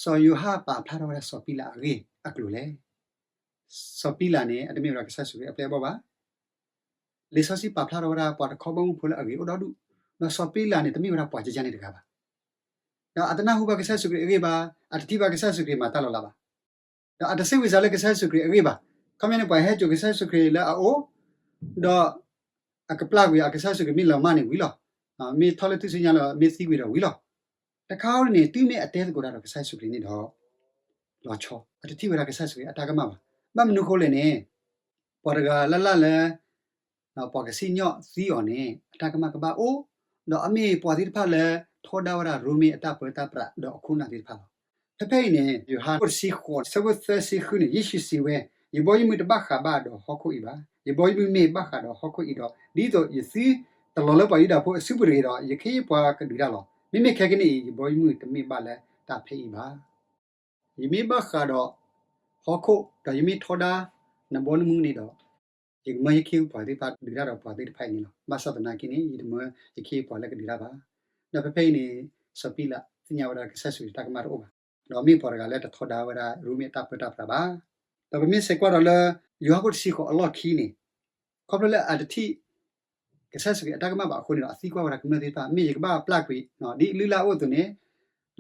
စီၤယိၤဟၣ်ပာ်ဖျါထီၣ်ဝဲဒၣ်စီၤပံလးအဂ့ၢ်အကျိၤလဲၣ်. စီၤပံလးန့ၣ် အတမ့ၢ်ဝဲဒၣ်ကစၢ်ယ့ၣ်ၡူးခရံာ်အပျဲၢ်အဘီၣ်ဘၣ်. လံာ်စီဆှံပာ်ဖျါထီၣ်ဝဲဒၣ်ပှၤတခီဘီမုၢ်ဖိလၢအဂ့ၤအိၣ်ဒီဒူၣ်, ဒီးစီၤပံလးန့ၣ် တမ့ၢ်ဝဲဒၣ်ပှၤကယၤန့ၣ်တဂၤဘၣ်. ဒီးအတနၢ်ဟူဘၣ်ကစၢ်ယ့ၣ်ၡူးခရံာ်အဂ့ၢ်ဘၣ်, အတထံၣ်ဘၣ်ကစၢ်ယ့ၣ်ၡူးခရံာ်မၤတၢ်လီၤလးဘၣ်. ဒီးအတစ့ၣ်ဝံၤစးလၢကစၢ်ယ့ၣ်ၡူးခရံာ်အဂ့ၢ်ဘၣ်. ခီပညီန့ၣ် ပှၤဟဲစိာ်ကစၢ်ယ့ၣ်ၡူးခရံာ်လၢအအိၣ်, ဒီးအကပျၢ်ကွံာ်အကစၢ်ယ့ၣ်ၡူးခရံာ်မ့ၢ်လီၤမၢ်န့ၣ်ဝံၤလီၤ. မ့ၢ်ထီၣ်လၢထူၣ်စုညါလီၤ မ့ၢ်သံကွံာ်ဒီးဝံၤလီၤ. တခါအံၤန့ၣ် တုၤမ့ၢ်အတဲသကိးတၢ်ဒီးကစၢ်ယ့ၣ်ၡူးခရံာ်န့ၣ်ဒီး လီၤဆီ, အတထံၣ်ဝဲဒၣ်ကစၢ်ယ့ၣ်ၡူးခရံာ်အတၢ်ကမၣ်ဘၣ်. ဘၣ်မနုၤအဃိလဲၣ်န့ၣ် ပှၤတဂၤလၢ်လၢ်လၢ ပှၤကစံၣ်ညီၣ်သံအီၤန့ၣ် အတၢ်ကမၣ်ကဘၣ်အိၣ်, ဒီးအမ့ၢ်ပှၤသ့ၣ်တဖၣ်လၢထီဒါဝဲဒၣ်ရိမ့ၤအတၢ်ပၢတၢ်ပြးဒီးအခိၣ်အနၢ်သ့ၣ်တဖၣ်လီၤ. ဖဲဖဲအံၤန့ၣ် ယိၤဟၣ်အခိၣ်တဆံဃိး ဆၢဖိသၢဆံဃုန့ၣ် ယ့ၣ်ၡူးစံးဝဲ, ယဘီယမုၢ်တဘၣ်ဃးဘၣ်ဒီးဟီၣ်ခိၣ်အံၤဘၣ်. ယဘီယမုၢ်မ့ၢ်ဘၣ်ဃးဒီးဟီၣ်ခိၣ်အံၤဒီး ဒ်သိးယသုတလီၤလၢပှၤယူဒၤဖိအစုပူၤတဂ့ၤဒီး ယခ့ယုၢ်ပှၤကဒုးတၢ်လီၤ. မ့မ့ၢ်ခဲကနံၣ်အံၤ ယဘီယမုၢ်တမ့ၢ်ဘၣ်လၢတၢ်ဖဲအံၤဘၣ်. ယမ့ၢ်ဘၣ်ဃးဒီးဟီၣ်ခိၣ် ဒီးယမ့ၢ်ထီဒါနဘီနမုၢ်န့ၣ်ဒီး ယကမၢယခ့ယုၢ်ပှၤသ့ၣ်တဖၣ်ဒုးတၢ်ဒီးပှၤသ့ၣ်တဖၣ်အံၤန့ၣ်လီၤ. ဘၣ်ဆၣ်သနာ်က့န့ၣ် ယတမၢယခ့ယုၢ်ပှၤလၢကဒုးတၢ်ဘၣ်. ဒီးဖဲဖဲအံၤန့ၣ် စီၤပံလးသ့ၣ်ညါဝဲဒၣ်ကစၢ်ယ့ၣ်ၡူးခရံာ်တၢ်ကမၣ်တအိၣ်ဘၣ်, ဒီးမ့ၢ်ပှၤတဂၤလၢတထီဒါဝဲဒၣ်ရိမ့ၤအတၢ်ပၢတၢ်ပြးဘၣ်. ဒီးပမ့ၢ်ဆဲးကွၢ်ဒီးလၢ ယိၤဟၣ်ခိၣ်တဆံဃိးအလီၢ်ခံန့ၣ် ခီဖျိလၢအတထံၣ် ကစၢ်ယ့ၣ်ၡူးခရံာ်အတၢ်ကမၣ်ဘၣ်အဃိန့ၣ်ဒီး အသံကွၢ်ဝဲဒၣ်ကမျၢၢ်သ့ၣ်တဖၣ် မ့ၢ်ယကဘၣ်ပျၢ်ကွံာ် ဒ်အလုၢ်အလၢ်အိၣ်အသိးန့ၣ်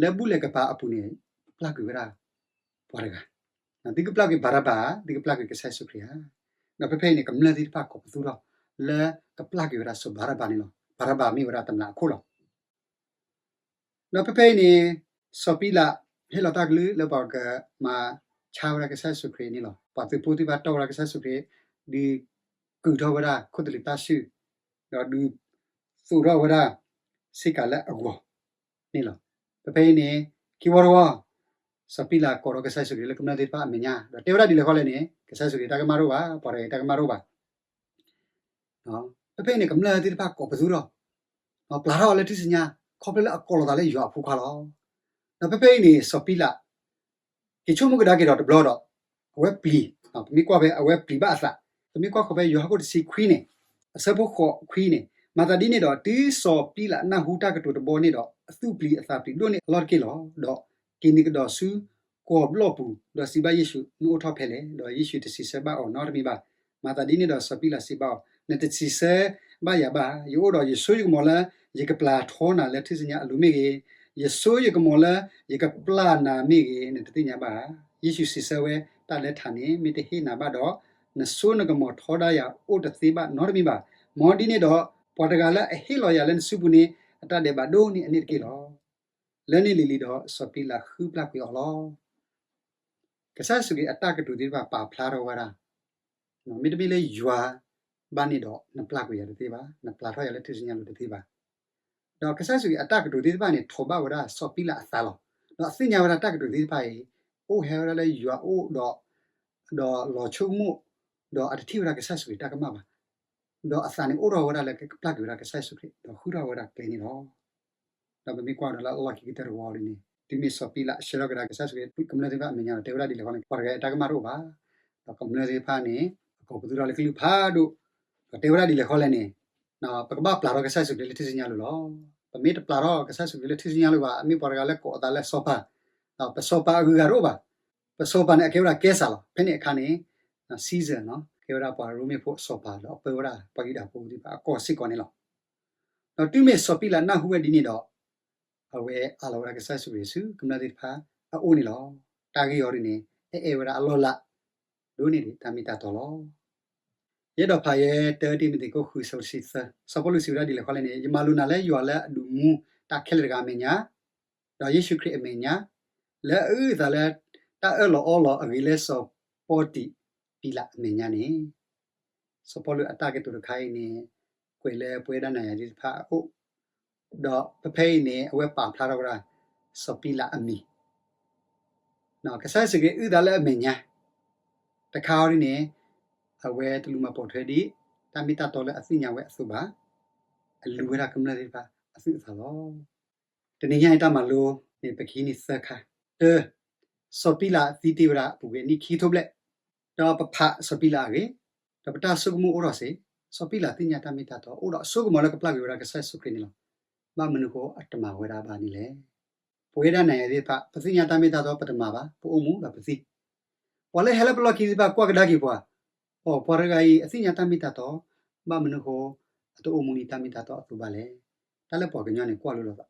လၢဘူၣ်လဲၤကပၤအပူၤန့ၣ် ပျၢ်ကွံာ်ဝဲဒၣ်ပှၤတဂၤ, သုကပျၢ်ကွံာ်ဘၤရဘၤဧါ, သုကပျၢ်ကွံာ်ကစၢ်ယ့ၣ်ၡူးခရံာ်ဧါ. ဒီးဖဲဖဲအံၤန့ၣ် ကမျၢၢ်သ့ၣ်တဖၣ်ကိးပသူထီၣ် လၢကပျၢ်ကွံာ်ဝဲဒၣ်စီၤဘၤရဘၤန့ၣ်လီၤ. ဘၤရဘၤမ့ၢ်ဝဲဒၣ်တမျးအခိၣ်လီၤ. ဒီးဖဲဖဲအံၤန့ၣ် စီၤပံလးဟ့ၣ်လီၤတၢ်ကလုၢ်လၢပှၤကမၤဆါဝဲဒၣ်ကစၢ်ယ့ၣ်ၡူးခရံာ်န့ၣ်လီၤ. ပှၤသုးဖိသ့ၣ်တဖၣ်တီၢ်ဝဲဒၣ်ကစၢ်ယ့ၣ်ၡူးခရံာ် ဒုးကုာ်ထီၣ်ဝဲဒၣ်ခိၣ်သလုးတၢ်ဆူၣ်, ဒီးဒုးသိးထီၣ်ဝဲဒၣ်ဆ့ကၤလၢအဂီၤန့ၣ်လီၤ. ဖဲဖဲအံၤန့ၣ် ခံဝီတဝီ စီၤပံလးကိးထီၣ်ကစၢ်ယ့ၣ်ၡူးခရံာ်လၢကမျၢၢ်သ့ၣ်တဖၣ်အမဲာ်ညါ ဒီးတဲဝဲဒၣ်ဒ်လဲၣ်ဃီလဲၣ်န့ၣ် ကစၢ်ယ့ၣ်ၡူးခရံာ်တၢ်ကမၣ်တအိၣ်ဘၣ်, ပှၤတဂၤအံၤတၢ်ကမၣ်တအိၣ်ဘၣ်. ဖဲဖဲအံၤန့ၣ် ကမျၢၢ်သ့ၣ်တဖၣ်ကိးပသူထီၣ်, ပျၢ်ထီၣ်အီၤလၢထူၣ်စုညါ ခီဖျိလၢအကိးလီၤသးလၢယွၤအဖိခွါလီၤ. ဒီးဖဲဖဲအံၤန့ၣ် စီၤပံလး က့ၤဆိကမိၣ်ကဒါက့ၤဒီးတဘျီဒီး အဝဲပျံၤ, ပမ့ၢ်ကွၢ်ဖဲ အဝဲပျံၤဘၣ်အသး, ပမ့ၢ်ကွၢ်ဃီၤဖဲယိၤဟၣ်ခိၣ်တဆံခွံန့ၣ် အဆၢဖိဃိးခွံန့ၣ်, မၤသးဒ်န့ၣ်ဒီး တုၤစီၤပံလးနၢ်ဟူတၢ်ကတိၤတဘီန့ၣ်ဒီး အသူၣ်ပျံၤအသးပျံၤဒိၣ်န့ၢ်အလီၢ်တက့ၢ်လီၤ. ဒီးက့ၤနုာ်ကဒီးဆူ ကီၢ်ဘျီၣ်ပူၤ, ဒီးစံးဘၣ်ယ့ၣ်ၡူး, နအိၣ်ထီၣ်ဖဲလဲၣ်, ဒီးယ့ၣ်ၡူးတစံးဆၢဘၣ်အီၤနီတမံၤဘၣ်. မၤသးဒ်န့ၣ်ဒီးစီၤပံလးစံးဘၣ်အီၤ, နတစံးဆၢဘၣ်ယၤဘၣ်. ယအိၣ်ဒီးယစိယကမီၤလၢ ယကပျၢ်ထီနၤလၢထူၣ်စုညါအလိၤမ့ၢ်ဂ့ၤ, ယစိယကမီၤလၢ ယကပျၢ်နၤမ့ၢ်ဂ့ၤ, နတသ့ၣ်ညါဘၣ်ဧါ. ယ့ၣ်ၡူးစံးဆၢဝဲ, တၢ်လၢထးန့ၣ် မ့ၢ်တဟ့ၣ်နၤဘၣ်ဒီး, နစိနကမီၤထီဒါယၤအိၣ်တသ့ဘၣ်နီတမံၤဘၣ်. မ်ဒ်န့ၣ်ဒီး ပှၤတဂၤလၢအဟ့ၣ်လီၤယၤလၢနစုပူၤန့ၣ် အတၢ်ဒဲးဘးဒိၣ်န့ၢ်အန့ၣ်တက့ၢ်လီၤ. လၢန့ၣ်လံၤလံၤဒီး စီၤပံလးဃုပျၢ်ကွံာ်အီၤလီၤ. ကစၢ်ယ့ၣ်ၡူးခရံာ်အတၢ်ကတိၤသ့ၣ်တဖၣ်ပာ်ဖျါထီၣ်ဝဲဒၣ်, မ့တမ့ၢ်လၢယွၤဘၣ်န့ၣ်ဒီး နပျၢ်ကွံာ်ယၤတသ့ဘၣ်, နပျၢ်ထီၣ်ယၤလၢထူၣ်စုညါလိၤတသ့ဘၣ်. ဒီးကစၢ်ယ့ၣ်ၡူးခရံာ်အတၢ်ကတိၤသ့ၣ်တဖၣ်န့ၣ် ထိးဘၣ်ဝဲဒၣ်စီၤပံလးအသးလီၤ. ဒီးအသ့ၣ်ညါဝဲဒၣ်တၢ်ကတိၤသ့ၣ်တဖၣ်အံၤ အိၣ်ဟဲဝဲဒၣ်လၢယွၤအအိၣ်ဒီး ဒီးလီၤဆိကမိၣ်, ဒီးအတထံၣ်ဝဲဒၣ်ကစၢ်ယ့ၣ်ၡူးခရံာ်တၢ်ကမၣ်ဘၣ်. ဒီးအသးန့ၣ်အိၣ်ထီၣ်ဝဲဒၣ်လၢကပျၢ်ကွံာ်ဝဲဒၣ်ကစၢ်ယ့ၣ်ၡူးခရံာ် ဒီးဃုထီၣ်ဝဲဒၣ်ကျဲန့ၣ်လီၤ. ဒီးပမ့ၢ်ကွၢ်ဒီးလၢအလီၢ်ခံကတၢၢ်တဝီဒ်န့ၣ် တုၤမ့ၢ်စီၤပံလးဆှၢထီၣ်ကဒါကစၢ်ယ့ၣ်ၡူးခရံာ် ကမျၢၢ်သ့ၣ်တဖၣ်အမဲာ်ညါဒီး တဲဝဲဒၣ်ဒ်လဲၣ်ဃီန့ၣ် ပှၤတဂၤအံၤတၢ်ကမၣ်တအိၣ်ဘၣ်. ဒီးကမျၢၢ်သ့ၣ်တဖၣ်န့ၣ် အကိးပသူထီၣ်လၢကလုၢ်ဖးဒိၣ်, ဒီးတဲဝဲဒၣ်ဒ်လဲၣ်ဃီလဲၣ်န့ၣ်, ပကဘၣ်ပျၢ်ထီၣ်ကစၢ်ယ့ၣ်ၡူးခရံာ်လၢထူၢ်စုညါလိၤလီၤ. ပမ့ၢ်တပျၢ်ထီၣ်ကစၢ်ယ့ၣ်ၡူးခရံာ်လၢထူၢ်စုညါလိၤဘၣ် အမ့ၢ်ပှၤတဂၤလၢကိးအသးလၢစီၤပၤ, ဒီးပစီၤပၤအဂုၤအဂၤတအိၣ်ဘၣ်. ပစီၤပၤန့ၣ် အကဲဝဲဒၣ်ကဲစၢ်လီၤ. ဖဲန့ၣ်အခါန့ၣ် Caesar ကဲဝဲဒၣ်ပှၤရိမ့ၤဖိအစီၤပၤ ဒီးအပၢဝဲဒၣ်ပှၤယူဒၤဖိသ့ၣ်တဖၣ်အကီၢ်စ့ၢ်ကီးန့ၣ်လီၤ. ဒီးတုၤမ့ၢ်စီၤပံလးနၢ်ဟူဝဲဒ်န့ၣ်ဒီး အဝဲအးလီၤဝဲဒၣ်ကစၢ်ယ့ၣ်ၡူးခရံာ်ဆူကမျၢၢ်သ့ၣ်တဖၣ်အအိၣ်န့ၣ်လီၤ. တၢ်ဂ့ၢ်အီၤဒ်န့ၣ် အအဲၣ်ဝဲဒၣ်အလီၢ်အလၤ ဒိၣ်န့ၢ်ဒံးတၢ်မ့ၢ်တၢ်တီလီၤ. ယအဲၣ်ဒိးဖးယဲ တၢတံၤမသ့းခိၣ်ဃု ဆၢဖိတဆံသၢ, စီၤပီလူးစံးဝဲဒၣ်ဒ်လဲၣ်ဃီလဲၣ်န့ၣ်, ယမၤလိာ်နၤလၢယွၤလၢအဒုးမူတၢ်ခဲလၢာ်တဂၤအမဲာ်ညါ, ဒီးယ့ၣ်ၡူးခရံာ်အမဲာ်ညါ, လၢအအုၣ်အသးလၢတၢ်အၢၣ်လီၤအီလီၤအဂ့ၤလၢစီၤပီၣ်တံးပံလးအမဲာ်ညါန့ၣ်, စီၤပီလူးအတၢ်ကတိၤတခါအံၤန့ၣ် ကွဲးလၢပဝဲဒၣ်နၤယၤသ့ၣ်တဖၣ်အအိၣ်, ဒီးဖဲဖဲအံၤန့ၣ် အဝဲပာ်ဖျါထီၣ်ဝဲဒၣ် စီၤပံလးအမံၤ ကစၢ်ယ့ၣ်ၡူးခရံာ်အုၣ်သးလၢအမဲာ်ညါ, တခါအံၤဒ်န့ၣ် အဝဲတလူၤမၤပိာ်ထွဲဒံး တၢ်မ့ၢ်တၢ်တီလၢအသ့ၣ်ညါဝဲအသိးဘၣ်, အလူၤဝဲဒၣ်ကမျၢၢ်သ့ၣ်တဖၣ်အသူၣ်အသးလီၤ. တနံၤညါအံၤတၢ်မၤလိန့ၣ် ပကဟံးန့ၢ်သၢခါ, တၢ, စီၤပံလးသံတ့ၢ်ဝဲဒၣ်အပူၤကွံာ်နံၣ်ခံကထိဘျဲၣ်, ဒီးပဖးစီၤပံလးအဂ့ၢ်, ဒီးပတၢ်ဆိကမိၣ်အိၣ်ထီၣ်စ့ၢ်, စီၤပံလးသ့ၣ်ညါတၢ်မ့ၢ်တၢ်တီ အိၣ်ဒီးအစိကမီၤလၢကပျၢ်ကွံာ်ဝဲဒၣ်ကစၢ်ယ့ၣ်ၡူးခရံာ်န့ၣ်လီၤ. ဘၣ်မနုၤအဃိအတမၤဝဲဒၣ်ဘၣ်န့ၣ်လဲၣ်. ပဝဲဒၣ်နၤယၤသ့ၣ်တဖၣ် ပသ့ၣ်ညါတၢ်မ့ၢ်တၢ်တီပတမၤဘၣ်, ပအိၣ်မူဒီးပသံ, ပှၤလၢဟဲလၢပလီၢ်ခံသ့ၣ်တဖၣ်ကွၢ်ကဒါက့ၤပှၤ, အိ ပှၤတဂၤအံၤအသ့ၣ်ညါတၢ်မ့ၢ်တၢ်တီ, ဘၣ်မနုၤအဃိ အတအိၣ်မူဒ်တၢ်မ့ၢ်တၢ်တီအသိးဘၣ်လဲၣ်. တၢ်လၢပှၤကညီန့ၣ်ကွၢ်လိလိာ်သး,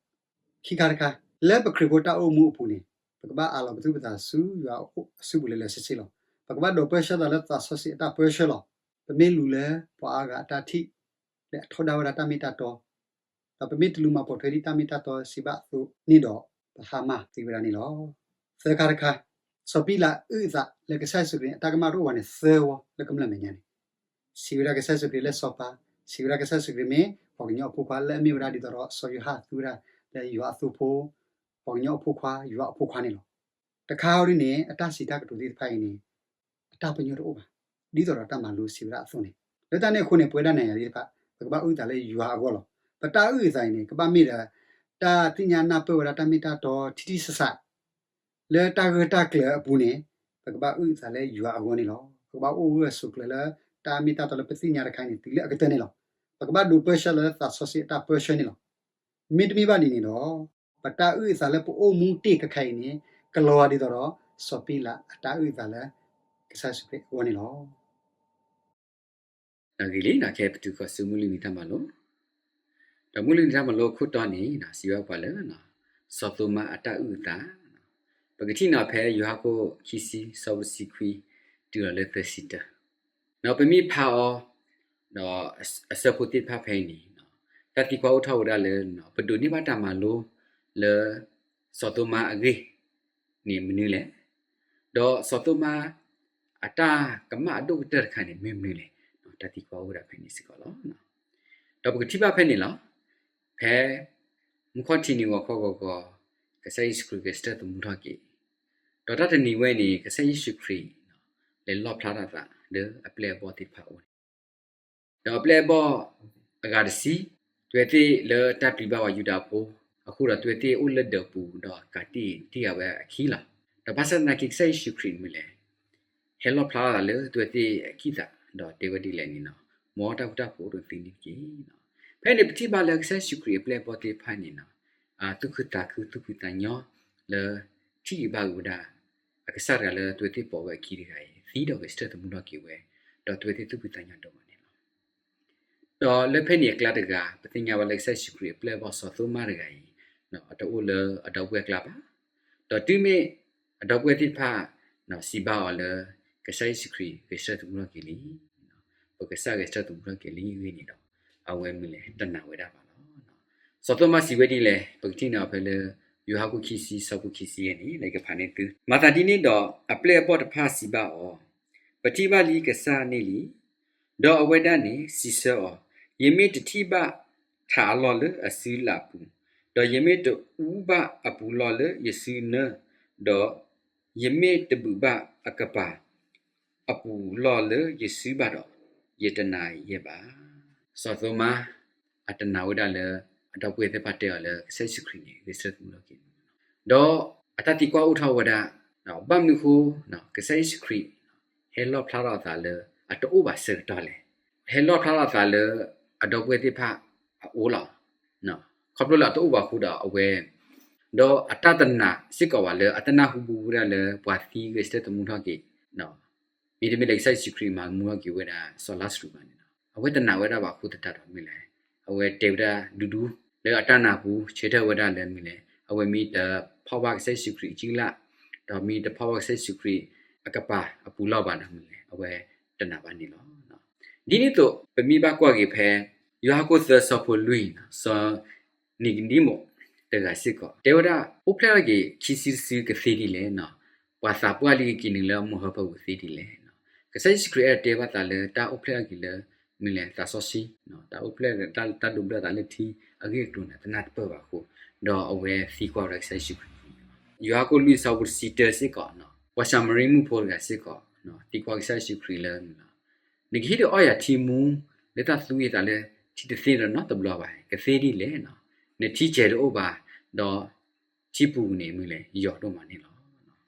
ခံခါတခါ, လၢပခရံာ်ဖိတၢ်အိၣ်မူအပူၤန့ၣ် ပကဘၣ်အးလီၤပသူၣ်ပသးဆူယွၤအစုပူၤလၢလၢဆ့ဆ့လီၤ. ပကဘၣ်ဒိးပၢဆှၢသးလၢသးစီဆှံအတၢ်ပၢဆှၢလီၤ. ပမ့ၢ်လူၤလၢပှၤအါဂၤအတၢ်ထံၣ် လၢအထီဒါဝဲဒၣ်တၢ်မ့ၢ်တၢ်တီ, ဒီးပမ့ၢ်တလူၤမၤပိာ်ထွဲဒ်တၢ်မ့ၢ်တၢ်တီစံးဘၣ်အသိးန့ၣ်ဒီး ပဟါမၢ်သ့ဝဲဒၣ်န့ၣ်လီၤ. သၢခါတခါ, စီၤပံလးအုၣ်အသးလၢကစၢ်ယ့ၣ်ၡူးခရံာ်န့ၣ် အတၢ်ကမၣ်တအိၣ်ဘၣ်န့ၣ် သၢဝီလၢကမျၢၢ်မဲာ်ညါန့ၣ်, စံးဝဲဒၣ်ကစၢ်ယ့ၣ်ၡူးခရံာ်လၢစီၤပၤ, စံးဝဲဒၣ်ကစၢ်ယ့ၣ်ၡူးခရံာ်မ့ၢ်ပှၤကညီအဖိခွါ လၢအမ့ၢ်ဝဲဒၣ်ဒ်သိးဒီးစီၤယိၤဟၣ်သူဝဲဒၣ်လၢယွၤအသိဖိ, ပှၤကညီအဖိခွါ, ယွၤအဖိခွါန့ၣ်လီၤ. တခါအံၤဒ်န့ၣ် အတၢ်စံးတၢ်ကတိၤသ့ၣ်တဖၣ်အံၤန့ၣ် အတၢ်ပညိၣ်တအိၣ်ဘၣ်, ဒ်သိးဒီးတၢ်မၤလိစံးဝဲဒၣ်အသိးန့ၣ်, လၢတၢ်န့ၣ်အဃိန့ၣ် ပဝဲဒၣ်နၤယၤသ့ၣ်တဖၣ် ပကဘၣ်အုၣ်သးလၢယွၤအဂီၢ်လီၤ. ပတၢ်အုၣ်အသးအံၤန့ၣ် ကဘၣ်မ့ၢ်ဒီး တၢ်သ့ၣ်ညါနၢ်ပၢၢ်ဝဲဒၣ်တၢ်မ့ၢ်တၢ်တီထံထံဆးဆး လၢတၢ်ဂၢၢ်တၢ်ကျၢၤအပူၤန့ၣ်, ပကဘၣ်အုၣ်အသးလၢယွၤအဂီၢ်န့ၣ်လီၤ. ပကဘၣ်အိၣ်ဂၢၢ်ဆိးကျၢၤလၢတၢ်မ့ၢ်တၢ်တီလၢပသ့ၣ်ညါတခါအံၤန့ၣ် တုၤလၢအကတၢၢ်န့ၣ်လီၤ. ပကဘၣ်ဒိးပၢဆှၢလၢသးစီဆှံအတၢ်ပၢဆှၢန့ၣ်လီၤ. မ့တမ့ၢ်ဘၣ်ဒ်န့ၣ်ဒီး ပတၢ်အုၣ်အသးလၢပအိၣ်မူတ့ၢ်ခဲခါအံၤန့ၣ် ကလီၤဂာ်ဒ်သိးဒီး စီၤပံလးအတၢ်အုၣ်အသးလၢ ကစၢ်ယ့ၣ်ၡူးခရံာ်အဂီၢ်န့ၣ်လီၤ. ဂ့ၤလံ, ခဲအံၤပတုၤဃီၤဆူမုၢ်လွံၢ်နံၤတၢ်မၤလိ, ဒီးမုၢ်လွံၢ်နံၤတၢ်မၤလိအခိၣ်တီန့ၣ် စံးဘၣ်ပှၤလၢ စီၤသိမါအတၢ်အုၣ်အသး, ပကထံၣ်န့ၣ်ဖဲယိၤဟၣ်ခိၣ်ခံဆံ ဆၢဖိတဆံခွံ တုၤလီၤလၢသၢဆံတၢ, ဒီးပမ့ၢ်ဖးအီၤ ဒီးအဆၢဖိသ့ၣ်တဖၣ်ဖဲအံၤန့ၣ် တၢ်သံကွၢ်အိၣ်ထီၣ်ဝဲဒၣ်လၢ ပဒိးန့ၢ်ဘၣ်တၢ်မၤလိလၢ စီၤသိမါအဂ့ၢ်န့ၣ်မနုၤလဲၣ်, ဒီးစီၤသိမါအတၢ်ကမၣ်အဒိၣ်ကတၢၢ်တခါန့ၣ် မ့ၢ်မနုၤလဲၣ်, တၢ်သံကွၢ်အိၣ်ဝဲဒၣ်ဖဲန့ၣ်စ့ၢ်ကီးလီၤ. ဒီးပကထံၣ်ဘၣ်ဖဲန့ၣ်လီၤ. ဖဲမုၢ်ခီၣ်ထံးနံၤဂီၤခီဂီၤဂီၤ ကစၢ်ယ့ၣ်ၡူးခရံာ်ကစၢၢ်သမူထီၣ်က့ၤ, ဒီးတၢ်တနံၤဝဲန့ၣ် ကစၢ်ယ့ၣ်ၡူးခရံာ် လဲၤလီၣ်ဖျါထီၣ်အသးလၢအပျဲၢ်အဘီၣ်သ့ၣ်တဖၣ်အအိၣ်န့ၣ် ဒီးအပျဲၢ်အဘီၣ်အဂၤတဆံ, အဝဲသ့ၣ်လၢတၢ်ပျံၤဘၣ်အီၤယူဒၤဖိအဃိဒီး အဝဲသ့ၣ်အိၣ်လၢဒၢးပူၤ ဒီးကးတံၢ်တံၢ်အဝဲအခံလီၤ. ဒီးဘၣ်ဆၣ်သနာ်က့ ကစၢ်ယ့ၣ်ၡူးခရံာ်မ့ၢ်လဲၣ် ဟဲလီၣ်ဖျါထီၣ်အသးလၢအဝဲသ့ၣ်အခံသး ဒီးတဲဝဲဒ်လဲၣ်န့ၣ်လီၤ. မ်တၢ်ဃူတၢ်ဖိးအိၣ်ဒီးသုန့ၣ်တက့ၢ်. ဖဲန့ၣ်ပထံၣ်ဘၣ်လၢကစၢ်ယ့ၣ်ၡူးခရံာ်အပျဲၢ်အဘီၣ်သ့ၣ်တဖၣ်န့ၣ်လီၤ, သူၣ်ခုသးခု သူၣ်ဖှံသးညီလၢ ထံၣ်ဂ့ၤဘၣ်ဂ့ၤဝဲဒၣ် အကစၢ်တဂၤလၢအဝဲသ့ၣ်ပိာ်ဝဲအခံတဂၤအံၤ သံဒီးဂဲၤဆၢထၢၣ်သမူထီၣ်က့ၤဝဲ, ဒီးအဝဲသ့ၣ်သူၣ်ဖှံသးညီဒိၣ်မးန့ၣ်လီၤ. ဒီးလၢဖဲန့ၣ်အကျါတဂၤ ပသ့ၣ်ညါဘၣ်လၢကစၢ်ယ့ၣ်ၡူးခရံာ်အပျဲၢ်အဘီၣ်စီၤသိမါတဂၤအံၤ အတအိၣ်လၢအဒီပုၢ်ဝဲၢ်အကျါဘၣ်. ဒီးတုၤမ့ၢ်အဒီပုၢ်ဝဲၢ်သ့ၣ်တဖၣ် စံးဘၣ်အီၤလၢ ကစၢ်ယ့ၣ်ၡူးခရံာ်ဂဲၤဆၢထၢၣ်သမူထီၣ်က့ၤလံ, ပကစၢ်ဂဲၤဆၢထၢၣ်သမူထီၣ်က့ၤလံအဂ့ၢ်န့ၣ်ဒီး အဝဲမ့ၢ်လဲၣ်တနာ်ဝဲဒၣ်ဘၣ်လီၤ. စီၤသိမါစံးဝဲဒ်လဲၣ် ပကထံၣ်န့ၢ်အီၤဖဲလၢ ယိၤဟၣ်ခိၣ်ခံဆံ ဆၢဖိခံဆံယဲၢ်န့ၣ် လၢယကဖးန့ၢ်သု, မၤသးဒ်န့ၣ်ဒီး အပျဲၢ်အဘီၣ်တဖၣ်စံးဘၣ်အီၤ, ပထံၣ်ဘၣ်လံကစၢ်န့ၣ်လံ. ဒီးအဝဲဒၣ်န့ၣ်စံးဆၢအီၤ, ယမ့ၢ်တထံၣ်ဘၣ်ထးအလီၢ်လၢအစုလးအပူၤ, ဒီးယမ့ၢ်တအူဘၣ်အပူၤလီၢ်လၢယစုနၢ, ဒီးယမ့ၢ်တဘုးဘၣ်အကပၤ အပူၤလီၢ်လၢယစုဘၣ်ဒီး ယတနာ်ယဲဘၣ်. စီၤသိမါ အတနာ်ဝဲဒၣ်လၢ အဒီပုၢ်ဝဲၢ်သ့ၣ်တဖၣ်တဲအီၤလၢ ကစၢ်ယ့ၣ်ၡူးခရံာ်န့ၣ် ဂဲၤဆၢထၢၣ်သမူထီၣ်က့ၤန့ၣ်, ဒီးအတၢ်သံကွၢ်အိၣ်ထီၣ်ဝဲဒၣ်, ဘၣ်မနုၤအဃိ ကစၢ်ယ့ၣ်ၡူးခရံာ် ဟဲလီၣ်ဖျါထီၣ်အသးလၢအတအိၣ်ဘၣ်ဆၢကတီၢ်လဲၣ်. ဟဲလီၣ်ဖျါထီၣ်အသးလၢ အဒီပုၢ်ဝဲၢ်သ့ၣ်တဖၣ်အအိၣ်လီၤ. ခီဖျိလၢအတအိၣ်ဘၣ်အဃိဒီးအဝဲ, ဒီးအတၢ်တနာ်စ့ၢ်ကီးဘၣ်လၢအတနၢ်ဟူဘူးဝဲဒၣ်လၢပှၤသံဂဲၤဆၢထၢၣ်သမူထီၣ်က့ၤ, မ့တမ့ၢ်လၢကစၢ်ယ့ၣ်ၡူးခရံာ်မၤသမူထီၣ်က့ၤဝဲဒၣ်စီၤလါစရူးဘၣ်န့ၣ်လီၤ. အဝဲတနာ်ဝဲဒၣ်ဘၣ်အဃိသတးဒီးမ့ၢ်လဲၣ်, အဝဲတဲဝဲဒၣ်ဒူဒူ လၢအတၢ်နၢ်ဟူဘူးဆၢထၢၣ်ဝဲဒၣ်လၢမ့ၢ်လဲၣ် အဝဲမ့ၢ်တဖီၣ်ဘၣ်ကစၢ်ယ့ၣ်ၡူးခရံာ်အစုလာ်, ဒီးမ့ၢ်တဖီၣ်ဘၣ်ကစၢ်ယ့ၣ်ၡူးခရံာ်အကပၤအပူၤလီၢ်ဘၣ်ဒီးမ့ၢ်လဲၣ် အဝဲတနာ်ဘၣ်န့ၣ်လီၤ. ဒ်န့ၣ်အသိး ပမ့ၢ်ဘၣ်ကွၢ်က့ၤဖဲ ယိၤဟၣ်ခိၣ်သၢဆၢဖိလွံၢ်န့ၣ်, စီၤနံၤကဒံမိၣ်တဂၤစ့ၢ်ကီး တဲဝဲဒၣ် အိၣ်ဖျဲၣ်ထီၣ်က့ၤခံစုတစုကသ့ဒ်လဲၣ်, ပှၤသးပှၢ်လံကက့ၤနုာ်လၢမိၢ်ဟၢဖၢပူၤသ့ဒ်လဲၣ်. ကစၢ်ယ့ၣ်ၡူးခရံာ်အဲၣ်ဒိးတဲဘၣ်သးလၢတၢ်အိၣ်ဖျဲၣ်ထီၣ်က့ၤလၢ မ့ၢ်လဲၣ်သးစီဆှံ, တၢ်အိၣ်ဖျဲၣ် တၢ်ဒိးဘျၢသးလၢထံအဂ့ၢ်အကျိၤန့ၣ် တနၢ်တပၢၢ်ဘၣ်အဃိ, ဒီးအဝဲသံကွၢ်ဝဲဒၣ်ကစၢ်ယ့ၣ်ၡူးခရံာ်န့ၣ်လီၤ. ယိၤဟၣ်ခိၣ်လွံၢ်ဆၢဖိတဆံတၢစ့ၢ်ကီး, ပှၤၡၤမရံမုၣ်ဖိတဂၤစ့ၢ်ကီး သံကွၢ်ကစၢ်ယ့ၣ်ၡူးခရံာ်လၢမ့ၢ်လီၤ, နကဟ့ၣ်ဒုးအီၣ်ယၤထံမူ လၢတၢ်သူအသးလၢထံတသ့ဒီးနီတဘျီဘၣ် ကသ့ဒ်လဲၣ်. နထံကဲၤတအိၣ်ဘၣ်, ဒီးထံပူၤန့ၣ်မ့ၢ်လဲၣ် ယိာ်ဒိၣ်မးန့ၣ်လီၤ.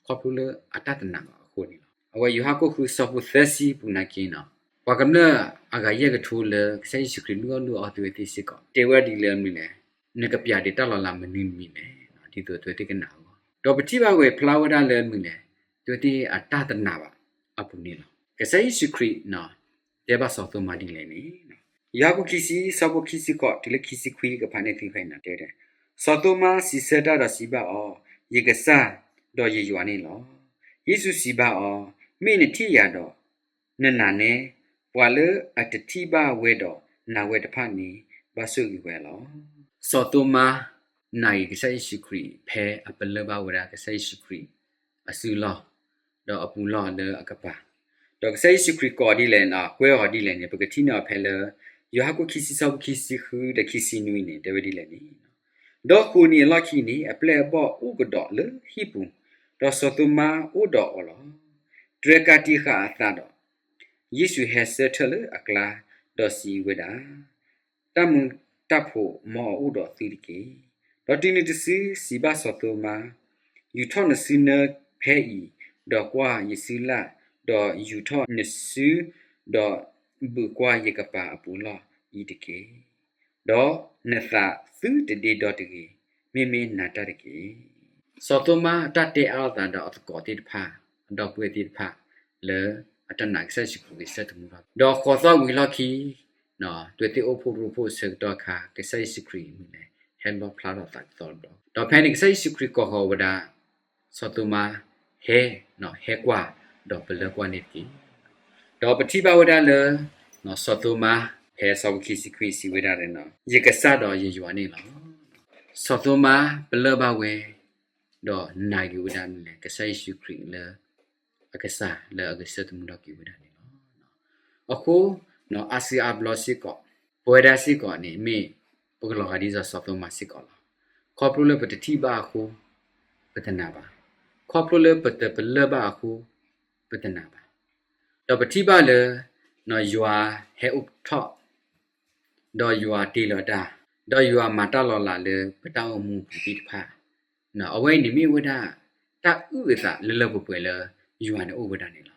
ခီဖျိလၢအတၢ်တနာ်ဘၣ်အဃိန့ၣ်လီၤ. အဝဲယိၤဟၣ်ခိၣ်ဃုဆၢဖိသၢဆံပူၤနာ်က့န့ၣ်, ပှၤကမျၢၢ်အဂၤယဲၢ်ကထိလၢကစၢ်ယ့ၣ်ၡူးခရံာ်လုၢ်အီၣ်လုၢ်အီသုဝဲသ့ၣ်စ့ၢ်ကီး တဲဝဲဒ်လဲၣ်မ့ၢ်လဲၣ်, နကပျးဒံးတၢ်လီၤလးမနုၤတမံၤလဲၣ်, ဒ်သိးသုဝဲသ့ၣ်ကနာ်အဂီၢ်, ဒီးပထံၣ်ဘၣ်ဝဲဖျါဝဲဒၣ်လၢမ့ၢ်လဲၣ်, သုဝဲသ့ၣ်အတၢ်တနာ်ဘၣ်အပူၤန့ၣ်လီၤ. ကစၢ်ယ့ၣ်ၡူးခရံာ် တဲဘၣ်စီၤသိမါဒ်လဲၣ်န့ၣ်, ယိၤဟၣ်ခိၣ်ခံဆံဆၢဖိခံဆံဃိးတုၤလၢခံဆံခွံ ကဖးန့ၢ်သုဖဲအံၤန့ၣ်တဲဝဲဒၣ်, စီၤသိမါစံးဆၢတၢ်ဒီးစံးဘၣ်အီၤ, ယကစၢ်ဒီးယယွၤန့ၣ်လီၤ. ယ့ၣ်ၡူးစံးဘၣ်အီၤ, မ့ၢ်နထံၣ်ယၤဒီး နနာ်နဲ, ပှၤလၢအတထံၣ်ဘၣ်ဝဲဒီးနာ်ဝဲတဖၣ်န့ၣ် ဘၣ်ဆိၣ်ဂ့ၤဝဲလီၤ. စီၤသိမါ နာ်ဂ့ၤကစၢ်ယ့ၣ်ၡူးခရံာ် ဖဲအပလၢၢ်ဘၣ်ဝဲဒၣ်ကစၢ်ယ့ၣ်ၡူးခရံာ်အစုလီၢ်, ဒီးအပူၤလီၢ်လၢအကပၤ, ဒီးကစၢ်ယ့ၣ်ၡူးခရံာ်ကိးဒ်လဲၣ်, ကွဲးအီၤဒ်လဲၣ်န့ၣ် ပကထံၣ်န့ၢ်အီၤဖဲလၢ ယိၤဟၣ်ခိၣ်ခံဆံဆၢဖိခံဆံဃုဒီးခံဆံနွံန့ၣ် တဲဝဲဒ်လဲၣ်န့ၣ်, ဒီးဃုနံၤအလီၢ်ခံန့ၣ် အပျဲၢ်အဘီၣ်အိၣ်ကဒီးလၢဟံၣ်ပူၤ, ဒီးစီၤသိမါအိၣ်ဒီးအီၤလီၤ. တြဲၤကးတံာ်ဃာ်အသးဒီး ယ့ၣ်ၡူးဟဲဆၢထၢၣ်လၢအကျါ, ဒီးစံးဝဲဒၣ်, တၢ်မုာ်တၢ်ဖိးမ်အအိၣ်ဒီးသုတက့ၢ်. ဒီးတုၤနုၤတစုစံးဘၣ်စီၤသိမါ, ယူာ်ထီၣ်နစုနၢဖဲအံၤ, ဒီးကွၢ်ယစုလၢ်, ဒီးယူာ်ထီၣ်နစု, ဒီးဘုးကွၢ်ယကပၤအပူၤလီၢ်အံၤတက့ၢ်. ဒီးနသးသုတဒ့ဒီတဂ့ၤ, မ့မ့ၢ်နာ်တၢ်တက့ၢ်. စီၤသိမါအတၢ်တဲအါထီၣ်သးဒီးအသကိးသ့ၣ်တဖၣ်, အဒီပုၢ်ဝဲၢ်သ့ၣ်တဖၣ်, လၢအတနာ်ကစၢ်ယ့ၣ်ၡူးခရံာ်ဂဲၤဆၢထၢၣ်သမူထီၣ်, ဒီးဃိးသီဝံၤလီၢ်ခံ, သုဝဲသ့ၣ်အိၣ်ဖှိၣ်ရိဖှိၣ်အဆၢကတီၢ်အခါ ကစၢ်ယ့ၣ်ၡူးခရံာ်မ့ၢ်လဲၣ် ဟဲလီၣ်ဖျါထီၣ်သးတသီတဘျီ, ဒီးဖဲန့ၣ်ကစၢ်ယ့ၣ်ၡူးခရံာ်ကိးဃီၤဝဲဒၣ် စီၤသိမါ, ဟဲ, ဟဲကွၢ်, ဒီးပလၢကွၢ်န့ၣ်တက့ၢ်. ဒီးပထံၣ်ဘၣ်ဝဲဒၣ်လၢ စီၤသိမါ ဖဲဆၢဖိခံဆံခွံစံးဝဲဒၣ်လၢ ယကစၢ်ဒီးယယွၤန့ၣ်လီၤ. စီၤသိမါပလၢၢ်ဘၣ်ဝဲ, ဒီးနာ်က့ၤဝဲဒၣ်မ့ၢ်လဲၣ် ကစၢ်ယ့ၣ်ၡူးခရံာ်လၢ အကစၢ်လၢအဂဲၤဆၢထၢၣ်သမူထီၣ်က့ၤဝဲဒၣ်န့ၣ်လီၤ. အဃိ အါစုအါဘျီစ့ၢ်ကီး, ပဝဲဒၣ်စ့ၢ်ကီးန့ၣ် မ့ၢ်ပကလီၤဂာ်ဒ်သိးစီၤသိမါစ့ၢ်ကီးလီၤ. ခီဖျိလၢပတထံၣ်ဘၣ်အဃိ, ပတနာ်ဘၣ်. ခီဖျိလၢပတပလၢၢ်ဘၣ်အဃိ ပတနာ်ဘၣ်. ဒီးပထံၣ်ဘၣ်လၢ ယွၤဟဲအိၣ်ထီၣ် ဒီးယွၤတ့လီၤတၢ်, ဒီးယွၤမၤတၢ်လီၤလးလၢပတၢ်အိၣ်မူအပူၤသ့ၣ်တဖၣ်, အဝဲအံၤန့ၣ်မ့ၢ်ဝဲဒၣ် တၢ်အုၣ်အသးလၢလၢပှဲၤပှဲၤလၢယွၤန့ၣ်အိၣ်ဝဲဒၣ်န့ၣ်လီ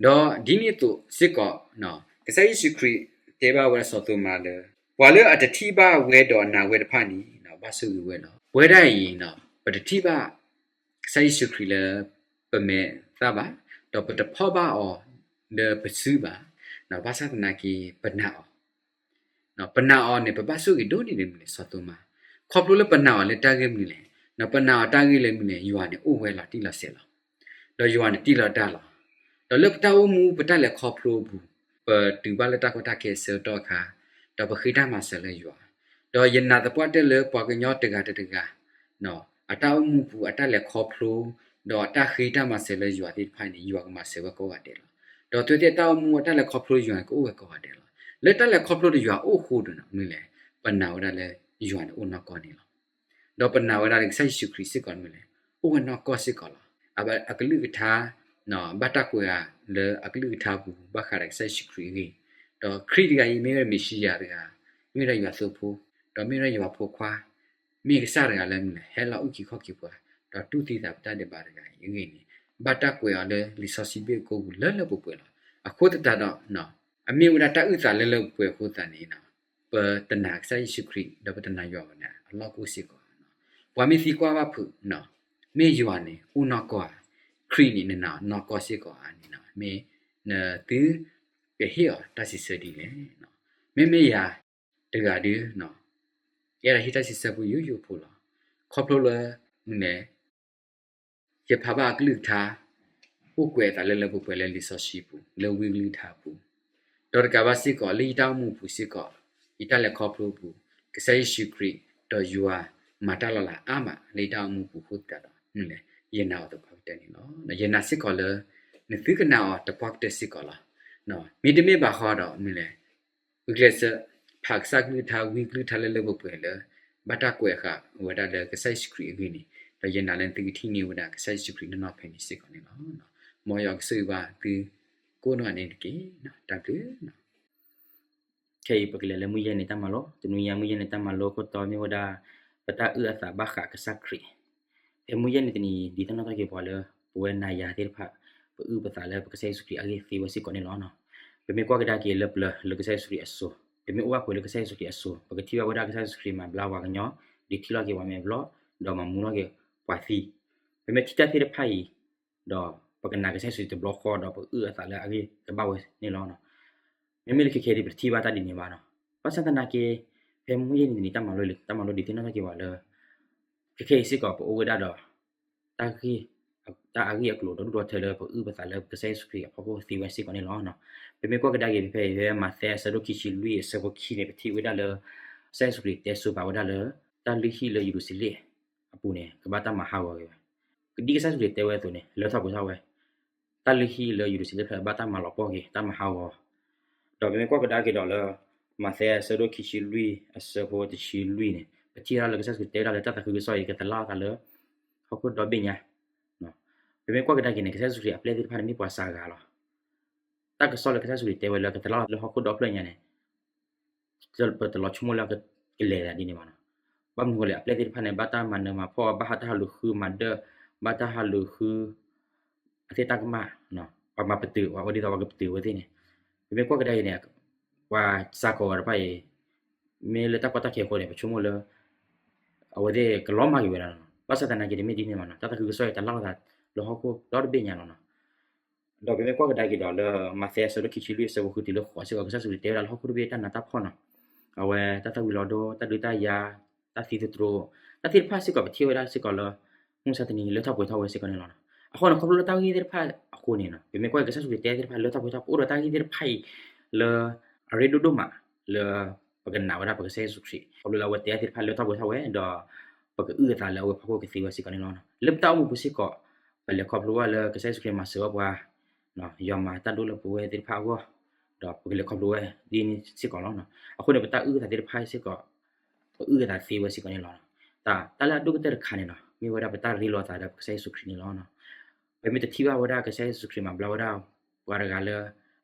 ၤ. ဒီးဒ်န့ၣ်အသိးစ့ၢ်ကီး ကစၢ်ယ့ၣ်ၡူးခရံာ်တဲဘၣ်ဝဲဒၣ်စီၤသိၤမါလၢ ပှၤလၢအတထံၣ်ဘၣ်ဝဲဒီးနာ်ဝဲတဖၣ်န့ၣ် ဘၣ်ဆိၣ်ဂ့ၤဝဲလီၤ. ပဝဲဒၣ်အံၤ ပတထံၣ်ဘၣ် ကစၢ်ယ့ၣ်ၡူးခရံာ်လၢပမဲာ်သၣ်ဘၣ်, ဒီးပတဖီၣ်ဘၣ်အီၤလၢပစုဘၣ်, ဘၣ်ဆၣ်သနာ်က့ ပနာ်အီၤ ပနာ်အီၤန့ၣ် ပဘၣ်ဆိၣ်ဂ့ၤဒိၣ်န့ၢ်ဒံးမနုၤလဲၣ် စီၤသိၤမါ, ခီဖျိလၢပနာ်အီၤလၢတၢ်ဂ့ၢ်မနုၤလဲၣ်, ပနာ်အီၤတၢ်ဂ့ၢ်လၢမနုၤလဲၣ်, ယွၤန့ၣ်အိၣ်ဝဲလီၤတံၢ်လီၤဆဲးလီၤ. ဒီးယွၤန့ၣ်တ့လီၤတၢ်လီၤ. ဒီးလၢပတၢ်အိၣ်မူပတၢ်လဲၤခီဖျိအပူၤ, ပတုၤဘၣ်လၢတၢ်ကီတၢ်ခဲအဆၢကတီၢ်အခါ, ဒီးပဃ့တၢ်မၤစၢၤလၢယွၤ, ဒီးယနာ်သပှၢ်တၢၢ်လၢပှၤကညီတဂၤတဂၤ အတၢ်အိၣ်မူပူၤအတၢ်လဲၤခီဖျိ, ဒီးတၢ်ဃ့တၢ်မၤစၢၤလၢယွၤသ့ၣ်တဖၣ်န့ၣ် ယွၤကမၤစၢၤဝဲကိးဂၤဒဲးလီၤ. ဒီးသုဝဲသ့ၣ်တၢ်အိၣ်မူအတၢ်လဲၤခီဖျိယွၤန့ၣ် ကအိၣ်ဝဲကိးဂၤဒဲးလီၤ. လၢတၢ်လဲၤခီဖျိဒီးယွၤအိၣ်ဃိဒီး မနုၤလဲၣ်, ပနာ်ဝဲဒၣ်လၢယွၤန့ၣ်အိၣ်နီၢ်ကီၢ်န့ၣ်လီၤ. ဒီးပနာ်ဝဲဒၣ်လၢကစၢ်ယ့ၣ်ၡူးခရံာ်စ့ၢ်ကီးမနုၤလဲၣ်, အိၣ်ဝဲနီၢ်ကီၢ်စ့ၢ်ကီးလီၤ. အကလုၢ်ကထါ ဘၣ်တၢ်ကွဲးအီၤလၢအကလုၢ်ကထါပူၤ ဘၣ်ဃးဒီးကစၢ်ယ့ၣ်ၡူးခရံာ်အဂ့ၢ်, ဒီးခရံာ်တဂၤအံၤ မ့ၢ်ဝဲဒၣ်မ့ၤၡံယၤတဂၤ, မ့ၢ်ဝဲဒၣ်ယွၤသိဖိ, ဒီးမ့ၢ်ဝဲဒၣ်ယွၤဖိခွါ, မ့ၢ်ကစၢ်တဂၤလၢမနုၤလဲၣ်, ဟဲလီၤအုၣ်က့ၤခီၣ်က့ၤပှၤ, ဒီးတူၢ်သံသးပတၢ်ဒဲးဘးတဂၤအံၤအဂ့ၢ်န့ၣ်, ဘၣ်တၢ်ကွဲးအီၤလၢလံာ်စီဆှံဘ့ၣ်အကိပူၤလၢလၢပှဲၤပှဲၤလီၤ. အဃိသတးဒီး အမ့ၢ်ဝဲဒၣ်တၢ်အုၣ်သးလၢလၢပှဲၤပှဲၤအဃိသတးန့ၣ်, ပတနာ်ကစၢ်ယ့ၣ်ၡူးခရံာ် ဒီးပတနာ်ယွၤဘၣ်န့ၣ် အလီၢ်ကိၢ်စ့ၢ်ကီး, ပှၤမ့ၢ်သံကွၢ်ဘၣ်ဖုး, မ့ၢ်ယွၤန့ၣ်အိၣ်နီၢ်ကီၢ်ဧါ, ခရံာ်န့ၣ်နနာ်နီၢ်ကီၢ်စ့ၢ်ကီးဧါန့ၣ်, မ့ၢ်နသုကဟ့ၣ်အီၤတၢ်စံးဆၢဒ်လဲၣ်. မ့မ့ၢ်ယၤတဂၤဒီး အဲၣ်ဒိးဟ့ၣ်တၢ်စံးဆၢဖိယိယိဖိလီၤ. ခီဖျိလၢမနုၤလဲၣ်, ယဖးဘၣ်အကလုၢ်ကထါ အိၣ်ကွဲးအသးလၢလၢပှဲၤပှဲၤလၢလံာ်စီဆှံပူၤ လၢဝံအကလုၢ်ကထါအပူၤ, ဒီးတကးဘၣ်စ့ၢ်ကီး လၢယတၢ်အိၣ်မူအပူၤစ့ၢ်ကီး, ယတၢ်လဲၤခီဖျိအပူၤ, ကစၢ်ယ့ၣ်ၡူးခရံာ် ဒီးယွၤမၤတၢ်လီၤလးအါမးလၢယတၢ်အိၣ်မူအပူၤအဃိသတးဒီး မနုၤလဲၣ်, ယနာ်အီၤသပှၢ်ကတၢၢ်န့ၣ်လီၤ. ယနာ်စ့ၢ်ကီးလၢ နသုကနာ်အီၤသပှၢ်ကတၢၢ်စ့ၢ်ကီးလီၤ. မ့တမ့ၢ်ဘၣ်ဃီဒီး မနုၤလဲၣ်, ဂုာ်ကျဲးစၢး ဖးကစၢ်ကလုၢ်ကထါ ဝံအကလုၢ်ကထါလၢလၢပှဲၤပှဲၤလၢ ဘၣ်တၢ်ကွဲးဃာ်ဝဲဒၣ်လၢကစၢ်ယ့ၣ်ၡူးခရံာ်အဂ့ၢ်န့ၣ်, ဒီးယနာ်လၢနသုကထံၣ်န့ၢ်ဝဲဒၣ်ကစၢ်ယ့ၣ်ၡူးခရံာ်နီၢ်နီၢ်ဖဲန့ၣ်စ့ၢ်ကီးန့ၣ်လီၤ. မ်ယွၤကဆိၣ်ဂ့ၤဘၣ်သုကိးနီၢ်ဂၤဒဲးန့ၣ်တက့ၢ်. တၢ်ဘျုး ခဲအံၤပကလဲၤလၢမုၢ်ယဲၢ်နံၤတၢ်မၤလိ, တနွံညါမုၢ်ယဲၢ်နံၤတၢ်မၤလိခိၣ်တီမ့ၢ်ဝဲဒၣ် ပတၢ်အုၣ်အသးဘၣ်ဃးကစၢ်ခရံာ်. ဖဲမုၢ်ယဲၢ်နံၤတနံၤ ဒုးသ့ၣ်နီၣ်ထီၣ်က့ၤပှၤလၢ ပဝဲနၤယၤသ့ၣ်တဖၣ် ပအုၣ်ပသးလၢပကစၢ်ယ့ၣ်ၡူးခရံာ်အဂ့ၢ်သ့ဝဲစ့ၢ်ကီးန့ၣ်လီၤ. ပမ့ၢ်ကွၢ်ကဒါက့ၤလၢပျၢၤလၢကစၢ်ယ့ၣ်ၡူးခရံာ်အစိၤ, ပမ့ၢ်အိၣ်ဘၣ်ပှဲၤလၢကစၢ်ယ့ၣ်ၡူးခရံာ်အစိၤ ပကထံၣ်ဘၣ်ဝဲဒၣ်ကစၢ်ယ့ၣ်ၡူးခရံာ်မၤဘျါပှၤကညီ, ဒုးထံၣ်လီၤက့ၤပှၤမဲာ်ဘျီၣ်, ဒီးမၤမူလီၤက့ၤပှၤသံ. ပမ့ၢ်ထံၣ်တၢ်သ့ၣ်တဖၣ်အံၤ ဒီးပကနာ်ကစၢ်ယ့ၣ်ၡူးတဘျီဃီဒီးပအုၣ်အသးလၢအဂ့ၢ်ကဘၣ်ဝဲန့ၣ်လီၤ. မ့မ့ၢ်လၢခဲခဲဒ်ပတထံၣ်ဘၣ်တၢ်ဒ်န့ၣ်ဘၣ်နီၤ. ဘၣ်ဆၣ်သနာ်က့ ဖဲမုၢ်ယဲၢ်နံၤတနံၤတၢ်မၤလိလံ တၢ်မၤလိဒုးသ့ၣ်နီၣ်ထီၣ်က့ၤပှၤလၢ ခဲခဲအံၤစ့ၢ်ကီးပအိၣ်ဝဲဒၣ်ဒီး တၢ်ဂ့ၢ် တၢ်အဂ့ၢ်အကျိၤဒီဒူၣ်ဒီထၢလၢပအုၣ်ပသးလၢပကစၢ်ယ့ၣ်ၡူးခရံာ်အဖီခိၣ်သ့ဝဲစ့ၢ်ကီးန့ၣ်လီၤ. ပမ့ၢ်ကွၢ်ကဒါက့ၤဖဲအံၤ ဖဲမးသဲအဆၢဒိၣ်ခံဆံလွံၢ်အဆၢဖိခံန့ၣ် ပထံၣ်ဝဲဒၣ်လၢ ကစၢ်ယ့ၣ်ၡူးခရံာ်တဲဆိပာ်ဝဲဒၣ်လၢ တၢ်လုၢ်ဟံၣ်လၢယရူၤၡလ့ၣ်အပူၤန့ၣ် ကဘၣ်တၢ်မၤဟးဂီၤက့ၤဝဲ. ဒ်ကစၢ်ယ့ၣ်ၡူးခရံာ်တဲဝဲအသိးန့ၣ် လၢထီၣ်ပှဲၤထီၣ်ဝဲ တၢ်လုၢ်ဟံၣ်လၢယရူၤၡလ့ၣ်တဖျၢၣ်ဘၣ်တၢ်မၤလီၤပှီၢ်က့ၤ တၢ်မၤဟးဂီၤ. ဒီးပမ့ၢ်ကွၢ်ကဒါက့ၤဒီးလၢ မးသဲအဆၢဒိၣ်ခံဆံလွံၢ်အဆၢဖိတဆံလွံၢ်န့ၣ် ပထံၣ်ဝဲဒၣ်လၢကစၢ်ယ့ၣ်ၡူးခရံာ်တဲဝဲဒၣ်လၢတၢ်သးခုကစီၣ်အံၤကသလၣ်အသးလၢ ဟီၣ်ခိၣ်ဒီဘ့ၣ်ညါ. ပမ့ၢ်ကွၢ်ကဒါက့ၤန့ၣ် ကစၢ်ယ့ၣ်ၡူးခရံာ်အပျဲၢ်သ့ၣ်တဖၣ်န့ၣ်မ့ၢ်ပှၤစှၤဂၤလီၤ. တၢ်ကစီၣ်လၢကစၢ်ယ့ၣ်ၡူးခရံာ်တဲဝဲလၢကသလၣ်လီၤလၢဟီၣ်ခိၣ်ဒီဖျၢၣ်ညါန့ၣ် ပတလီၤဆိကမိၣ်လၢကလဲၤဒ်န့ၣ်ဘၣ်နီၤ. ဘၣ်မနုၤဃိလဲၣ် အပျဲၢ်သ့ၣ်တဖၣ်န့ၣ် ဘၣ်တၢ်မၤနၢၤမၤဖှီၣ် ဘၣ်တၢ်ဟးလူၤဃုမၤဒၢၣ် ဘၣ်တၢ်ဟးလူၤဃု အသ့ၣ်တၢ်ကမၣ် ပှၤမၤပတုာ် ပှၤအိၣ်ဒ်သိးပှၤကပတုာ်ဝဲသ့ၣ်န့ၣ် ပမ့ၢ်ကွၢ်ကဒါက့ၤန့ၣ် ပှၤစှၤကိးဂၤတဖၣ်အံၤ မ့ၢ်လၢတၢ်ကီတၢ်ခဲအဃိန့ၣ် ပဆိကမိၣ်လၢ အဝဲသ့ၣ်ကလီၤမၢ်က့ၤဝဲဒၣ်လီၤ. ဘၣ်ဆၣ်သနာ်က့န့ၣ်မ့ၢ်ဒ်န့ၣ်ဘၣ်နီၤ တၢ်သးခုကစီၣ်အံၤတလၣ်လိာ်သးလၢဟီၣ်ခိၣ်ဒီတဘ့ၣ်ညါလီၤနီၤ. ဒီးပမ့ၢ်ကွၢ်ကဒါက့ၤဒီးလၢ မးသဲအဆၢဒိၣ်ခံဆံလွံၢ်အဆၢဖိဃုတုၤလၢဃိးစ့ၢ်ကီး ကစၢ်ယ့ၣ်ၡူးခရံာ်တဲဝဲဒၣ်လၢဟီၣ်ခိၣ်တဘ့ၣ်တၢ်နးတၢ်ဖှီၣ်နီၤ အဝဲတၢ်သၣ်ဝံၤလီၤဒိ တၢ်ဒုးတၢ်ယၤ တၢ်သံသတြိာ် တၢ်သ့ၣ်တဖၣ်စ့ၢ်ကီး ပထံၣ်ဝဲဒၣ်စ့ၢ်ကီးလၢ မုၢ်မဆါတနံၤ လၢထီၣ်ပှဲၤထီၣ်ဝဲစ့ၢ်ကီးန့ၣ်လီၤ. အဃိန့ၣ် ခီဖျိလၢတၢ်ဂ့ၢ်သ့ၣ်တဖၣ်အဃိန့ၣ် ပမ့ၢ်ကွၢ်က့ၤကစၢ်ယ့ၣ်ၡူးခရံာ်တဲသ့ၣ်တဖၣ်လၢထီၣ်ပှဲၤထီၣ် ပအိၣ်ဒီးတၢ်ဂ့ၢ်သ့ၣ်တဖၣ်အံၤလၢ အရ့ဒိၣ်ဒိၣ်မးလၢ ပကနာ်ဝဲဒၣ်ပကစၢ်ယ့ၣ်ၡူးခရံာ် ခီဖျိလၢအဝဲတဲသ့ၣ်တဖၣ်လၢထီၣ်ပှဲၤထီၣ်ဝဲ ဒီး ပကအုၣ်အသးလၢအဝဲဖီခိၣ်ကသ့ဝဲစ့ၢ်ကီးန့ၣ်လီၤ. လၢပတၢ်အိၣ်မူပူၤစ့ၢ်ကီး ပလဲၤခီဖျိဘၣ်လၢကစၢ်ယ့ၣ်ၡူးခရံာ်မၤစၢၤဘၣ်ပှၤ ယွၤမၤတၢ်ဒိၣ်လၢပဝဲသ့ၣ်တဖၣ်အဂီၢ် ဒီးပကလဲၤခီဖျိဝဲဒ်န့ၣ်စ့ၢ်ကီးလီၤ. အဃိန့ၣ် ပတၢ်အုၣ်အသးသ့ၣ်တဖၣ်စ့ၢ်ကီး ပအုၣ်အသးသ့ဝဲစ့ၢ်ကီးန့ၣ်လီၤ. တၢ် တၢ်လၢအဒိၣ်ကတၢၢ်တခါန့ၣ်လီၤ. မ့ၢ်ဝဲဒၣ်ပတၢ်ရ့လိာ်သးဒီးကစၢ်ယ့ၣ်ၡူးခရံာ်န့ၣ်လီၤ. ပမ့ၢ်တထံၣ်ဘၣ်ဝဲဒၣ်ကစၢ်ယ့ၣ်ၡူးခရံာ်မၤဘျါဝဲဒၣ် ပှၤတဂၤလၢ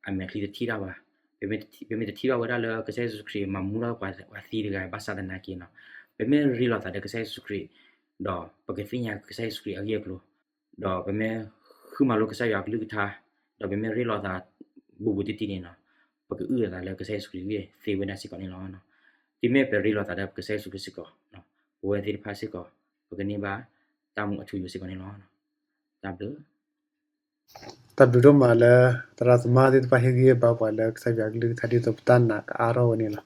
အမဲာ်ချံတထံၣ်တၢ်ဘၣ်, ပမ့ၢ်တထံၣ်ဘၣ်ဝဲဒၣ်လၢကစၢ်ယ့ၣ်ၡူးခရံာ်မၤမူထီၣ်ပှၤသံတဂၤ ဘၣ်ဆၣ်သနာ်က့နီၤ, ပမ့ၢ်ရ့လိာ်သးဒီးကစၢ်ယ့ၣ်ၡူးခရံာ် ဒီးပကသ့ၣ်ညါကစၢ်ယ့ၣ်ၡူးခရံာ်အဂ့ၢ်အကျိၤ, ဒီးပမ့ၢ်ဃုမၤလိကစၢ်ယွၤအကလုၢ်ကထါ, ဒီးပမ့ၢ်ရ့လိာ်သးဘူးဘူးတံၢ်တံၢ်န့ၣ်နီၤ, ပကအုၣ်အသးလၢကစၢ်ယ့ၣ်ၡူးခရံာ်အဂ့ၢ်သ့ဝဲဒၣ်စ့ၢ်ကီးန့ၣ်လီၤ. တုၤမ့ၢ်ပရ့လိာ်သးဒီးကစၢ်ယ့ၣ်ၡူးခရံာ်စ့ၢ်ကီး, ပဝဲသ့ၣ်တဖၣ်စ့ၢ်ကီး ပကန့ၢ်ဘၣ်တၢ်မူအထူအယိာ်စ့ၢ်ကီးန့ၣ်လီၤ. တၢ်ဘျုး တၢ်ဘျုးဒိၣ်မးလၢ သရၣ်သမါသ့ၣ်တဖၣ်ဟ့ၣ်ဂံၢ်ဟ့ၣ်ဘါပှၤလၢကစၢ်ယွၤအကလုၢ်ကထါဒ်သိးပတၢ်နာ်ကအါထီၣ်ဝဲန့ၣ်လီၤ.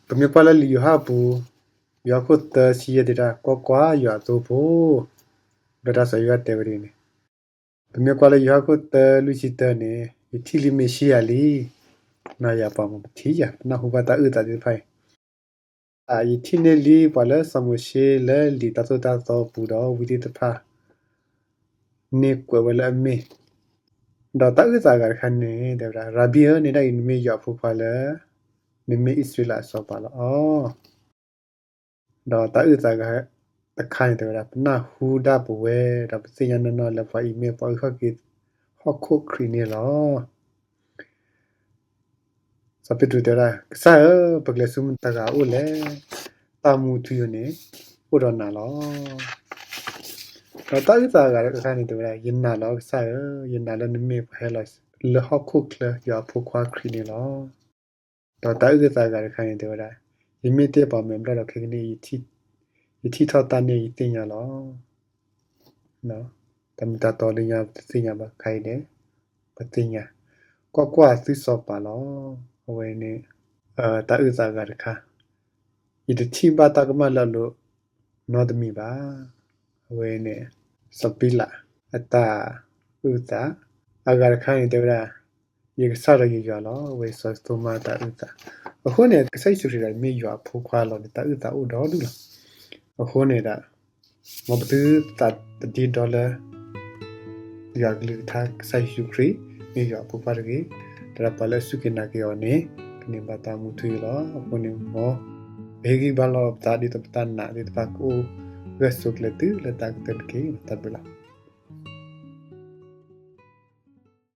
ဒီးပမ့ၢ်ကွၢ်လၢလံာ်ယိၤဟၣ်အပူၤ, ယိၤဟၣ်ခိၣ်သၢဆံယဲၢ်တဲဒၣ် ကွၢ်ကွၢ်, ယွၤအသိဖိ, ဒီးတၢ်စီၤယိၤဟၣ်တဲဝဲဒ်န့ၣ်, ပမ့ၢ်ကွၢ်လၢယိၤဟၣ်ခိၣ်သၢလွံၢ်ဆံတၢန့ၣ်, ယထံၣ်လံမ့ၤၡံယၤလံ. နီၢ်ယၤပှၤမ့ၢ်ပထံၣ်ယၤ ပနၢ်ဟူဘၣ်တၢ်အုၣ်သးသ့ၣ်တဖၣ်အံၤ ယထံၣ်န့ၢ်လံပှၤလၢစီၤမိၤၡ့လၢလံာ်တၢ်သိၣ်တၢ်သီအပူၤဒီး ဝံသ့ၣ်တဖၣ် န့ၢ်ကွဲးဝဲလၢအမ့ၢ်, ဒီးတၢ်အုၣ်သးအဂၤတခါန့ၣ် တဲဝဲဒၣ်, ရၤဘံဧၢ, နဒၣ်အံၤနမ့ၢ်ယွၤအဖိခွါလၢ နမ့ၢ်အံၣ်စရ့လးအစီၤပၤလီၤ. ဒီးတၢ်အုၣ်သးအဂၤတခါန့ၣ် တဲဝဲဒၣ်, ပနၢ်ဟူဒၣ်ပဝဲ, ဒီးပသ့ၣ်ညါနီၢ်နီၢ်လၢပှၤအံၤမ့ၢ်ပှၤအုၣ်ခီၣ်က့ၤဟီၣ်ခိၣ်ခရံာ်န့ၣ်လီၤ. စီၤပ့းတရူးတဲဝဲဒၣ်, ကစၢ်ဧၢ, ပကျဲၤဆူမုၢ်တဂၤအအိၣ်လဲၣ်. တၢ်မူထူယိာ်န့ၣ် အိၣ်ဒီးနၤလီၤ. ဒီးတၢ်အုၣ်သးအဂၤတခါန့ၣ် တဲဝဲဒၣ်, ယနာ်လီၤကစၢ်ဧၢ, ယနာ်လၢနမ့ၢ်ပှၤဟဲလီၤလၢဟီၣ်ခိၣ်ချၢ ယွၤအဖိခွါခရံာ်န့ၣ်လီၤ. ဒီးတၢ်အုၣ်သးအဂၤတခါန့ၣ် တဲဝဲဒၣ်, ယမ့ၢ်တ့ၢ်ပှၤမဲာ်ဘျီၣ်ဒီးခဲကနံၣ်အံၤ ယထံၣ်ထီၣ်တၢ်န့ၣ်ယသ့ၣ်ညါလီၤ. တၢ်မ့ၢ်တၢ်တီလၢညါပတသ့ၣ်ညါဘၣ်ခါအံၤန့ၣ်, ပသ့ၣ်ညါ, ကွၢ်ကွၢ်သုစီၤပၤလီၤ. အဝဲန့ၣ် တၢ်အုၣ်သးအဂၤတခါ, ယတထံၣ်ဘၣ်တၢ်ကမၣ်လၢအလိၤနီတမံၤဘၣ်. အဝဲန့ၣ် စီၤပံလးအတၢ်အုၣ်သး, အဂၤတခါန့ၣ် တဲဝဲဒၣ်, ယကစၢ်ဒီးယယွၤလီၤ. အဝဲစီၤသိမးတၢ်အုၣ်သး, အဃိန့ၣ် ကစၢ်ယ့ၣ်ၡူးခရံာ်ဒီးမ့ၢ်ယွၤအဖိခွါလီၤန့ၣ် တၢ်အုၣ်သးအိၣ်ဒီဒူၣ်လီၤ. အဃိန့ၣ်ဒီး မ်ပသုသးတဒ့ဒီလၢ ယွၤအကလုၢ်ကထါ ကစၢ်ယ့ၣ်ၡူးခရံာ် မ့ၢ်ယွၤအဖိခွါတဂ့ၤ, ဒီးပှၤလၢအစူၢ်က့ၤနာ်က့ၤအီၤန့ၣ် ကန့ၢ်ဘၣ်တၢ်မူထူယိာ်လီၤ. အဃိန့ၣ်မ် ပဟ့ၣ်ဂံၢ်ဘါလီၤပသးဒ်သိးပတၢ်နာ်သ့ၣ်တဖၣ်ကအိၣ်ဂၢၢ်ဆိးကျၢၤတုၤလၢတၢ်ကတၢၢ်တက့ၢ်. တၢ်ဘျုးလီၤ.